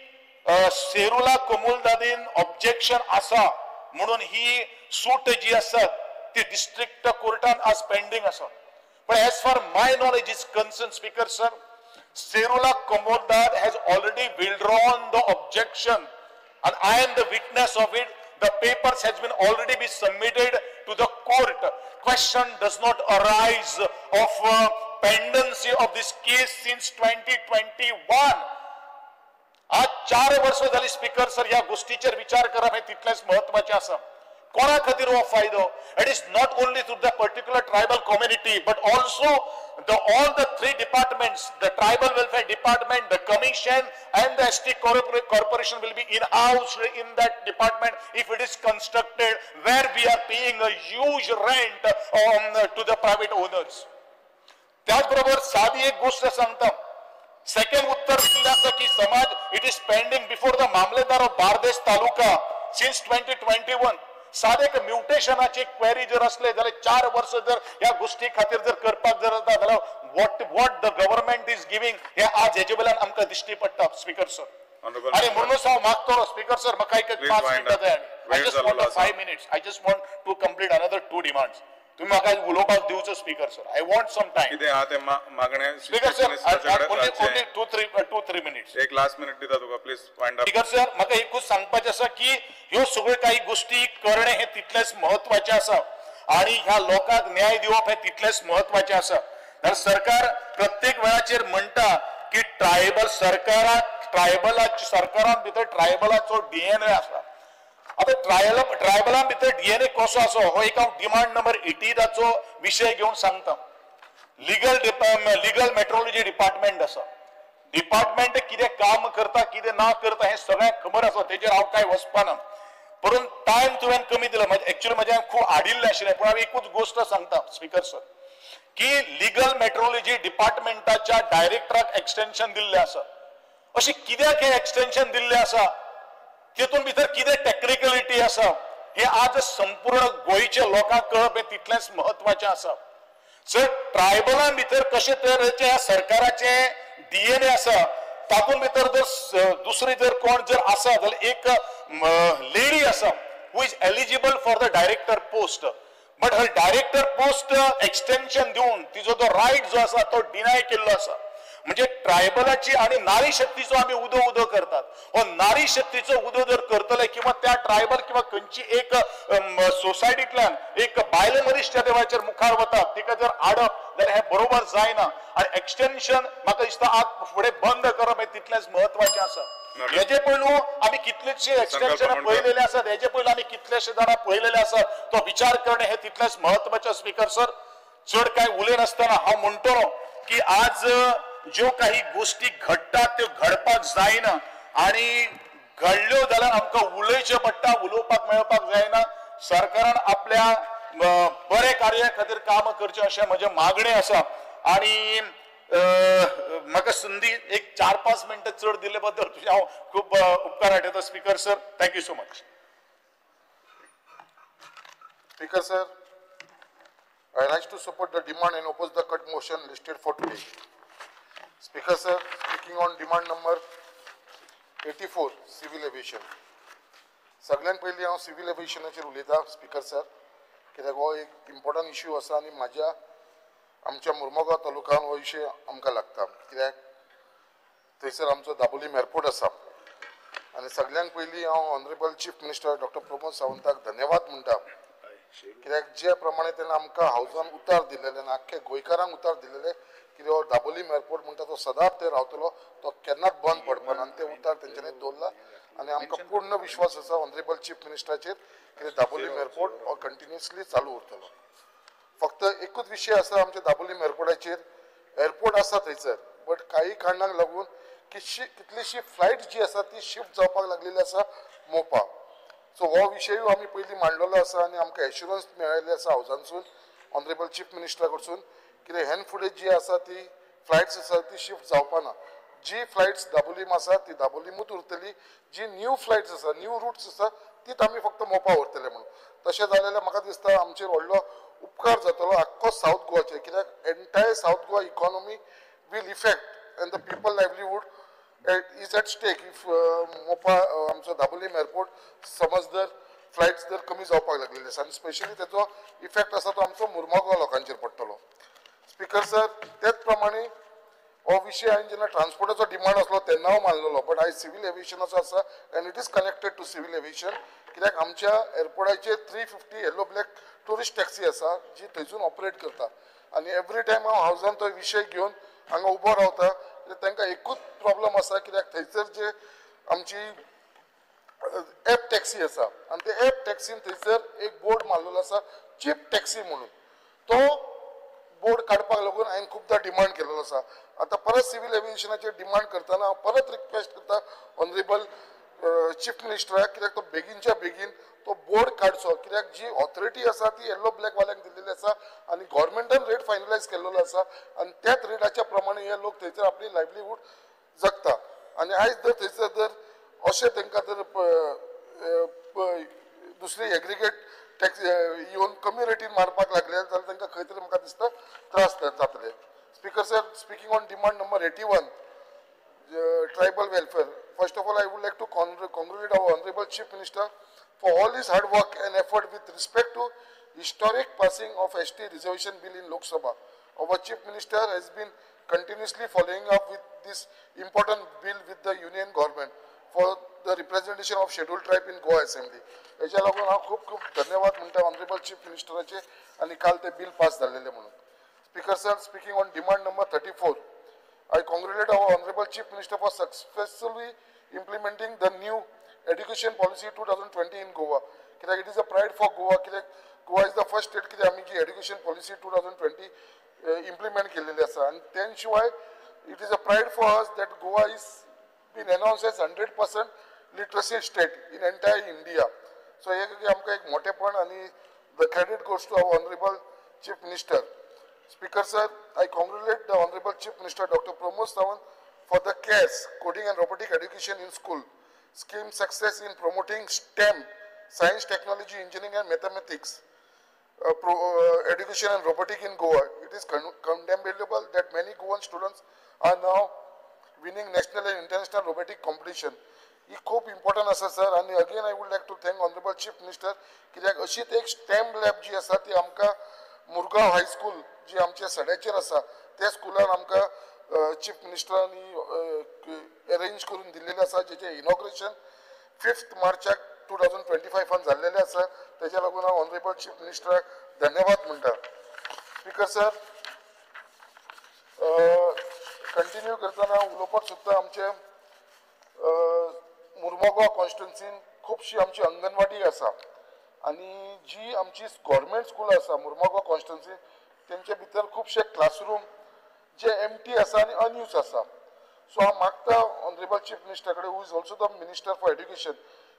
सेरुला कोमुलदादीन ऑब्जेक्शन आसा म्हणून ही सूट जी आसा ती डिस्ट्रिक्ट कोर्टान आज पेंडींग आसा. पण as far my knowledge is concern speaker sir, Serula Comunidade has already withdrawn the objection and I am the witness of it. The papers has been already been submitted to the court. Question does not arise of pendency of this case since 2021. आज 4 वर्ष झाली speaker sir, ह्या गोष्टीचेर विचार करप हें तितलेंच म्हत्वाचें आसा. कोणा खातीर हो फायदो? It is not only to the particular tribal community but also the all the 3 departments, the tribal welfare department, the commission and the ST corporation will be in house in that department if it is constructed, where we are paying a huge rent to the private owners. त्याच बरोबर साधी एक गोष्ट सांगता, second उत्तर दिल्लें आसा की समाज it is pending before the mamlatdar of Bardez taluka since 2021. साधे एक म्युटेशनाची क्वेरी जर असले जाल्यार 4 वर्स जर ह्या गोष्टी खातीर जर करपाक जर जाता जाल्यार what the government is giving हे आज हेजे वयल्यान आमकां दिश्टी पडटा स्पीकर सर. आनी म्हणूनच हांव मागतलो स्पीकर सर, म्हाका एक 5 मिनटां जाय. I just want 5 minutes. I just want to complete another 2 demands. तुम्ही म्हाका उलोवपाक दिवचो speaker sir. I want some time. कितें आहा तें मागणें speaker sir, only 2-3 minutes. एक लास्ट मिनिट दिता तुका, please wind up. Speaker sir, म्हाका एकूच सांगपाचें आसा की ह्यो सगळ्यो काही गोष्टी करणे हें तितलेंच म्हत्वाचें आसा आनी ह्या लोकांक न्याय दिवप हें तितलेंच म्हत्वाचें आसा. कारण सरकार प्रत्येक वेळाचेर म्हणटा की ट्रायबल सरकाराक ट्रायबलाची सरकारान भितर ट्रायबलाचो डीएनए आसा. आता ट्रायबलां भितर डीएनए कसो आसा हो एक हांव डिमांड नंबर 18 विशय घेवन सांगता. लिगल मेट्रोलॉजी डिपार्टमेंट आसा. डिपार्टमेंट कितें काम करता कितें ना करता हें सगळ्यांक खबर आसा, तेजेर हांव कांय वचपाना. परंतु टायम तुवें कमी दिला, एक्चुअली म्हजें खूब आडिल्लें आशिल्लें, पूण हांव एकूच गोश्ट सांगता स्पीकर सर की लिगल मेट्रोलॉजी डिपार्टमेंटाच्या डायरेक्टराक एक्सटेन्शन दिल्लें आसा. अशें कित्याक हें एक्सटेन्शन दिल्लें आसा, तितून भितर कितें टॅक्निकलिटी आसा, हे आज संपूर्ण गोंयच्या लोकांक कळप हें तितलेंच म्हत्वाचें आसा. सर ट्रायबलां भितर कशे तरेचे ह्या सरकाराचे डीएनए आसा तातूंत भितर जर दुसरी जर कोण जर आसा जाल्यार एक लेडी आसा who is eligible for the director post, but her director post extension दिवन तिजो तो रायट जो आसा तो डिनाय केल्लो आसा. म्हणजे ट्रायबलाची आनी नारी शक्तीचो आमी उदो उदो करतात. हो नारी शक्तीचो उदो जर करतले किंवा त्या ट्रायबल किंवा खंयची एक सोसायटींतल्यान एक बायल मनीस त्या देवाचेर मुखार वता तिका जर आडप जाल्यार हें बरोबर जायना. आनी एक्सटेन्शन म्हाका दिसता आज फुडें बंद करप हें तितलेंच म्हत्वाचें आसा. हेजे पयलू आमी कितलेशे एक्सटेन्शन पळयलेले आसात, हेजे पयलू आमी कितलेशे जाणां पळयलेले आसात, तो विचार करणे हें तितलेंच म्हत्वाचें. स्पीकर सर चड कांय उलयनासतना हांव म्हणटलो की आज ज्यो काही गोष्टी घडटात त्यो घडपाक जायना आनी घडल्यो जाल्यार आमकां उलोवचें पडटा, उलोवपाक मेळपाक जायना. सरकारान आपल्या बरे कार्या खातीर काम करचें अशें म्हजें मागणें आसा. आनी म्हाका संदी एक 4-5 मिनटां चड दिल्ले बद्दल तुजें हांव खूब उपकार हाडटा speaker sir. Thank you so much. Speaker sir, I rise to support the demand and oppose the cut motion listed for today. Speaker sir, speaking on demand number 84, civil aviation. सगळ्यात पयलीं हांव सिव्हिल एव्हिएशनाचेर उलयतां speaker sir, कित्याक हो एक important issue आसा आनी म्हाज्या आमच्या मुर्मगांव तालुक्यान हो विशय आमकां लागता, कित्याक थंयसर आमचो दाबोलीम एअरपोर्ट आसा. आनी सगळ्यांत पयलीं हांव honourable chief minister doctor Pramod सावंताक धन्यवाद म्हणटा, कित्याक जे प्रमाणे तेणें आमकां हावजान उतार दिलेले आनी आख्खे गोंयकारांक उतार दिलेले कितें हो दाबोलीम एअरपोर्ट म्हणटा तो सदांच थंय रावतलो, तो केन्नाच बंद पडपाना आनी ते उतार तेंच्यांनी दवरला. आनी आमकां पूर्ण विश्वास आसा ऑनरेबल चीफ मिनिस्टराचेर कितें दाबोलीम एअरपोर्ट हो कंटिन्युअसली चालू उरतलो. फक्त एकूच विशय आसा आमच्या दाबोलीम एअरपोर्टाचेर, एअरपोर्ट आसा थंयसर बट काही कारणांक लागून कितलीशी फ्लायट जी आसा ती शिफ्ट जावपाक लागलेली आसा मोपा. सो हो विशयूय आमी पयलीं मांडलेलो आसा आनी आमकां एश्युरन्स मेळिल्लें आसा हावजांसून ऑनरेबल चीफ मिनिस्टरा कडसून कितें हेन फुडें जी आसा ती फ्लायट्स आसा ती शिफ्ट जावपाना. जी फ्लायट्स दाबोलीम आसा ती दाबोलीमूच उरतली, जी न्यू फ्लायट्स आसा न्यू रुट्स आसा तीच आमी फक्त मोपा व्हरतले म्हणून. तशें जालें म्हाका दिसता आमचेर व्हडलो उपकार जातलो आख्खो सावथ गोवाचेर, कित्याक entire South Goa economy will effect and the people livelihood is at stake if Mopa आमचो दाबोलीम एअरपोर्ट समज जर फ्लायट्स जर कमी जावपाक लागलेले आसा आनी स्पेशली तेचो इफेक्ट आसा तो आमचो मुर्मगांव लोकांचेर पडटलो. स्पीकर सर, तेच प्रमाणे हो विशय हांवें जेन्ना ट्रान्सपोर्टाचो डिमांड आसलो तेन्ना हांव मानलेलो, बट आयज सिव्हील एव्हिएशनाचो आसा and it is connected to civil aviation, कित्याक आमच्या एअरपोर्टाचेर 350 येलो ब्लॅक ट्युरिस्ट टॅक्सी आसा जी थंयसून ऑपरेट करता आनी एवरी टायम हांव हावजान तो विशय घेवन हांगा उबो रावता. तांकां एकूच प्रॉब्लम आसा, कित्याक थंयसर जे आमची एप टॅक्सी आसा आनी ते एप टॅक्सीन थंयसर एक बोर्ड मारलेलो आसा चीप टॅक्सी म्हणून, तो बोर्ड काडपाक लागून हांवें खुबदां डिमांड केलेलो आसा. आतां परत सिव्हील एव्हिएशनाचेर डिमांड करतना हांव परत रिक्वेस्ट करता ऑनरेबल चीफ मिनिस्टराक, कित्याक तो बेगीनच्या बेगीन तो बोर्ड काडचो, कित्याक जी ऑथॉरिटी आसा ती येल्लो ब्लॅक वाल्यांक दिल्लेली आसा आनी गव्हर्मेंटान रेट फायनलायज केल्लो आसा आनी त्याच रेटाच्या प्रमाणे हे लोक थंयसर आपली लायवलीहूड जगता. आनी आयज जर थंयसर जर अशें तांकां जर दुसरी एग्रीगेट टॅक्सी येवन कमी रेटीन मारपाक लागले जाल्यार तांकां खंय तरी म्हाका दिसता त्रास जातले. Speaker sir, speaking on demand number 81, tribal welfare. First of all, I would like to congratulate our honourable chief minister for all his hard work and effort with respect to historic passing of ST reservation bill in Lok Sabha. Our Chief Minister has been continuously following up with this important bill with the Union Government for the representation of scheduled tribe in Goa Assembly. हेच्या लागून हांव खूब खूब धन्यवाद म्हणटा honourable chief मिनिस्टराचे आनी काल ते बिल पास जाल्लेले म्हणून. Speaker sir, speaking on demand number 34, I congratulate our honourable chief minister for successfully implementing the new education policy 2020 in Goa. कित्याक it is a pride for Goa, कित्याक Goa is the first state कित्याक आमी जी education policy 2020 implement केलेली आसा आनी तेन शिवाय it is a pride for us that Goa is been announce as 100% literacy state in entire India. So हे आमकां एक मोठेपण आनी the credit goes to our honourable chief minister. Speaker sir, I congratulate the honourable chief minister doctor Pramod Sawant for the CARES, coding and robotic education in school scheme success in promoting STEM science, technology, engineering and mathematics education and robotic in Goa. It is commendable that many Goan students are now winning national and international robotic competition. ही खूब important आसा sir. आनी again I would like to thank honourable chief minister, कित्याक अशीच एक stem lab जी आसा ती आमकां मुरगांव हायस्कूल जी आमच्या सड्याचेर आसा त्या स्कुलान आमकां चीफ मिनिस्टरांनी अरेंज करून दिल्लेलें आसा, जेचें इनॉग्रेशन 5 मार्चाक 2025 जाल्लेलें आसा. तेज्या लागून हांव ऑनरेबल चीफ मिनिस्टराक धन्यवाद म्हणटा. स्पीकर सर, कंटिन्यू करतना उलोवपाक सोदता. आमचे मुर्मगांव कॉन्स्टिट्युन्सीन खुबशी आमची अंगणवाडी आसा आनी जी आमची गव्हर्मेंट स्कूल आसा मुर्मगांव कॉन्स्टिट्युन्सी तेंचे भितर खुबशे क्लासरूम जे एमटी आसा आनी अनयूज आसा. सो हांव मागता ऑनरेबल चीफ मिनिस्टर कडेन, who is also the minister for education,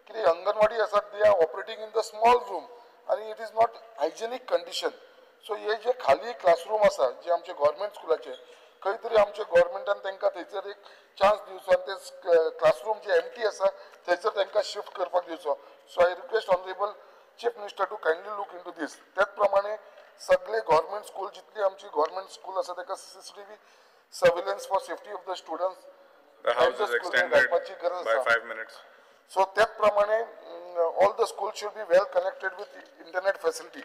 कितें अंगणवाडी आसा they are operating in the small room आनी it is not hygienic condition. So हे जे खाली क्लासरूम आसा जे आमचे गव्हर्मेंट स्कुलाचे, खंय तरी आमच्या गव्हर्मेंटान तांकां थंयसर एक चान्स दिवचो आनी ते क्लासरूम जे एमटी आसा थंयसर तांकां शिफ्ट करपाक दिवचो. So I request honourable chief minister to kindly look into this. त्याच प्रमाणे सगळे गव्हर्मेंट स्कूल जितली आमची गव्हर्मेंट स्कूल आसा ताका CCTV surveillance for safety of the students घालपाची गरज आसा. सो त्याच प्रमाणे all the school should be well connected with internet facility.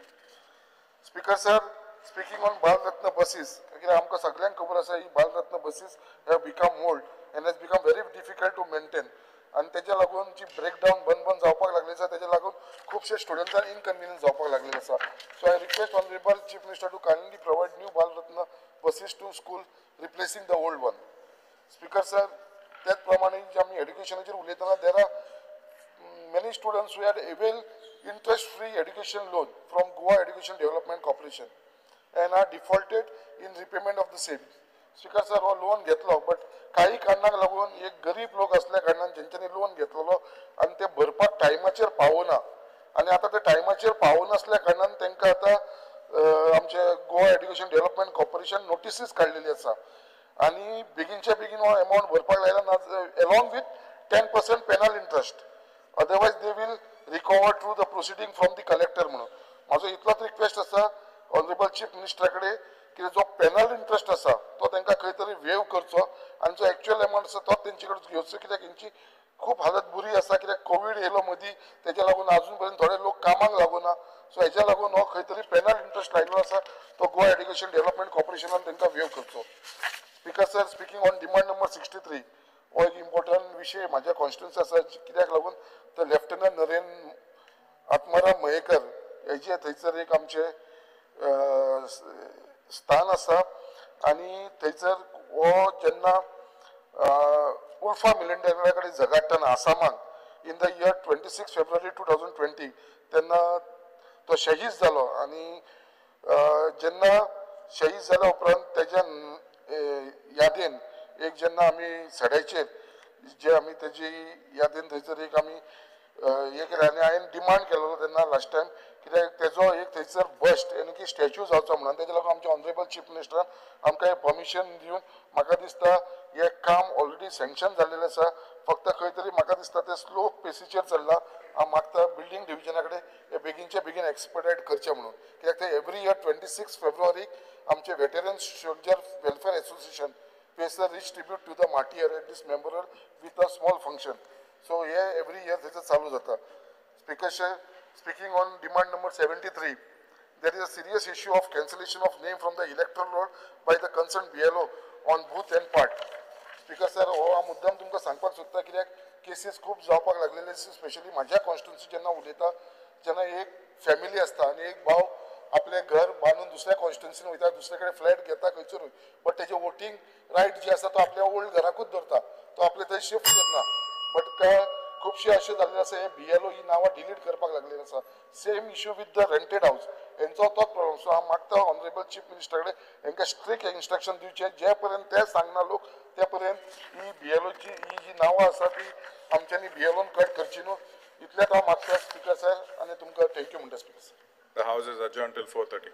Speaker sir, speaking on Bal Ratna buses, कित्याक आमकां सगळ्यांक खबर आसा ही Bal Ratna buses have become old and has become very difficult to maintain आनी तेज्या लागून जी ब्रेकडावन बंद बंद जावपाक लागली आसा तेज्या लागून खुबशे स्टुडंट्सांक इनकन्विनियन्स जावपाक लागलेलें आसा. So I request honourable chief minister to kindly provide new Bal Ratna buses to school replacing the old one. Speaker sir, त्याच प्रमाणे जे आमी एड्युकेशनाचेर उलयतना there are many students who had avail interest free education loan from Goa Education Development Corporation and are defaulted in repayment of the same. Speaker sir, हो loan घेतलो but काही कारणाक लागून एक गरीब लोक असल्या कारणान जेंच्यांनी लोन घेतलेलो आनी ते भरपाक टायमाचेर पावना आनी आतां ते टायमाचेर पावनासल्या कारणान तांकां आतां आमचे Goa education development corporation notices काडलेली आसा आनी बेगीनच्या बेगीन हो एमावंट भरपाक लायला ना along with 10% penal interest, otherwise they will recover through the proceeding from the collector. म्हणून म्हाजो इतलोच रिक्वेस्ट आसा ऑनरेबल चीफ मिनिस्टरा कडेन की जो पेनल इंट्रस्ट आसा तो तांकां खंय तरी वेव करचो आनी जो एक्चुअल एमावंट आसा तोच तेंचे कडेन घेवचो, कित्याक हेंची खूब हालत बरी आसा. कित्याक कोवीड येयलो मदीं तेज्या लागून आजून पर्यंत थोडे लोक कामाक लागूना. सो हेज्या लागून हो खंय तरी पेनल इंट्रस्ट लायिल्लो आसा तो गोवा एड्युकेशन डेव्हलपमेंट कॉर्पोरेशनान तांकां वेव करचो. Speaker sir, speaking on demand number 63, हो एक इम्पॉर्टंट विशय म्हाज्या कॉन्स्टिट्युन्सी आसा, कित्याक लागून तर लेफ्टनंट नरेन आत्माराम मयेकर हेजे थंयसर एक आमचें स्थान आसा आनी थंयसर हो जेन्ना उल्फा मिलिटन्टा कडेन झगडटना आसामाक in the year 26 February 2020 तेन्ना तो शहीद जालो आनी जेन्ना शहीद जाल्या उपरांत तेज्या यादेन एक जेन्ना आमी सड्याचेर जे आमी तेजी यादेन थंयसर एक आमी हे केलें आनी हांवें डिमांड केलेलो तेन्ना लास्ट टायम कित्याक तेजो एक थंयसर बस्ट यानी की स्टॅच्यू जावचो म्हणून तेज्या लागून आमच्या ऑनरेबल चीफ मिनिस्टरान आमकां हें परमिशन दिवन म्हाका दिसता हें काम ऑलरेडी सँक्शन जाल्लेलें आसा, फक्त खंय तरी म्हाका दिसता तें स्लो पेसीचेर चल्लां. हांव मागता बिल्डींग डिविजना कडेन हें बेगीनच्या बेगीन एक्सपिडायट करचें म्हणून, कित्याक ते एवरी इयर 26 फेब्रुवारीक आमचे veteran soldier welfare association pays a rich tribute to the martyr at this memorial with a small function. So हे एवरी इयर थंयसर चालू जाता. Speaker sir, speaking on demand number 73, there is a serious issue of cancellation of name from the electoral roll by the concerned BLO on booth and part. Speaker sir, हो हांव मुद्दाम तुमकां सांगपाक सोदता कित्याक केसीस खूब जावपाक लागलेले, स्पेशली म्हाज्या कॉन्स्टिट्युन्सी जेन्ना उलयता जेन्ना एक फॅमिली आसता आनी एक भाव आपलें घर बांदून दुसऱ्या कॉन्स्टिट्युन्सीन वयता, दुसरे कडेन फ्लॅट घेता खंयसरूय, बट तेजें वोटींग रायट जे आसा तो आपल्या ओल्ड घराकूच दवरता, तो आपले थंय शिफ्ट करना. बट खुबशे अशें जाल्लें आसा हे BLO ही नांवां डिलीट करपाक लागलेली आसा. Same issue with the rented house हेंचो तोच प्रॉब्लम. सो हांव मागता ऑनरेबल चीफ मिनिस्टरा कडेन हेंकां स्ट्रिक्ट इन्स्ट्रक्शन दिवचें, जे पर्यंत ते सांगना लोक ते पर्यंत ही BLOची ही जी नांवां आसा ती आमच्यांनी BLOन कट करची न्हू, इतलेंच हांव मागता स्पीकर सर आनी तुमकां thank you म्हणटा speaker sir. The house is adjourned till 4:30.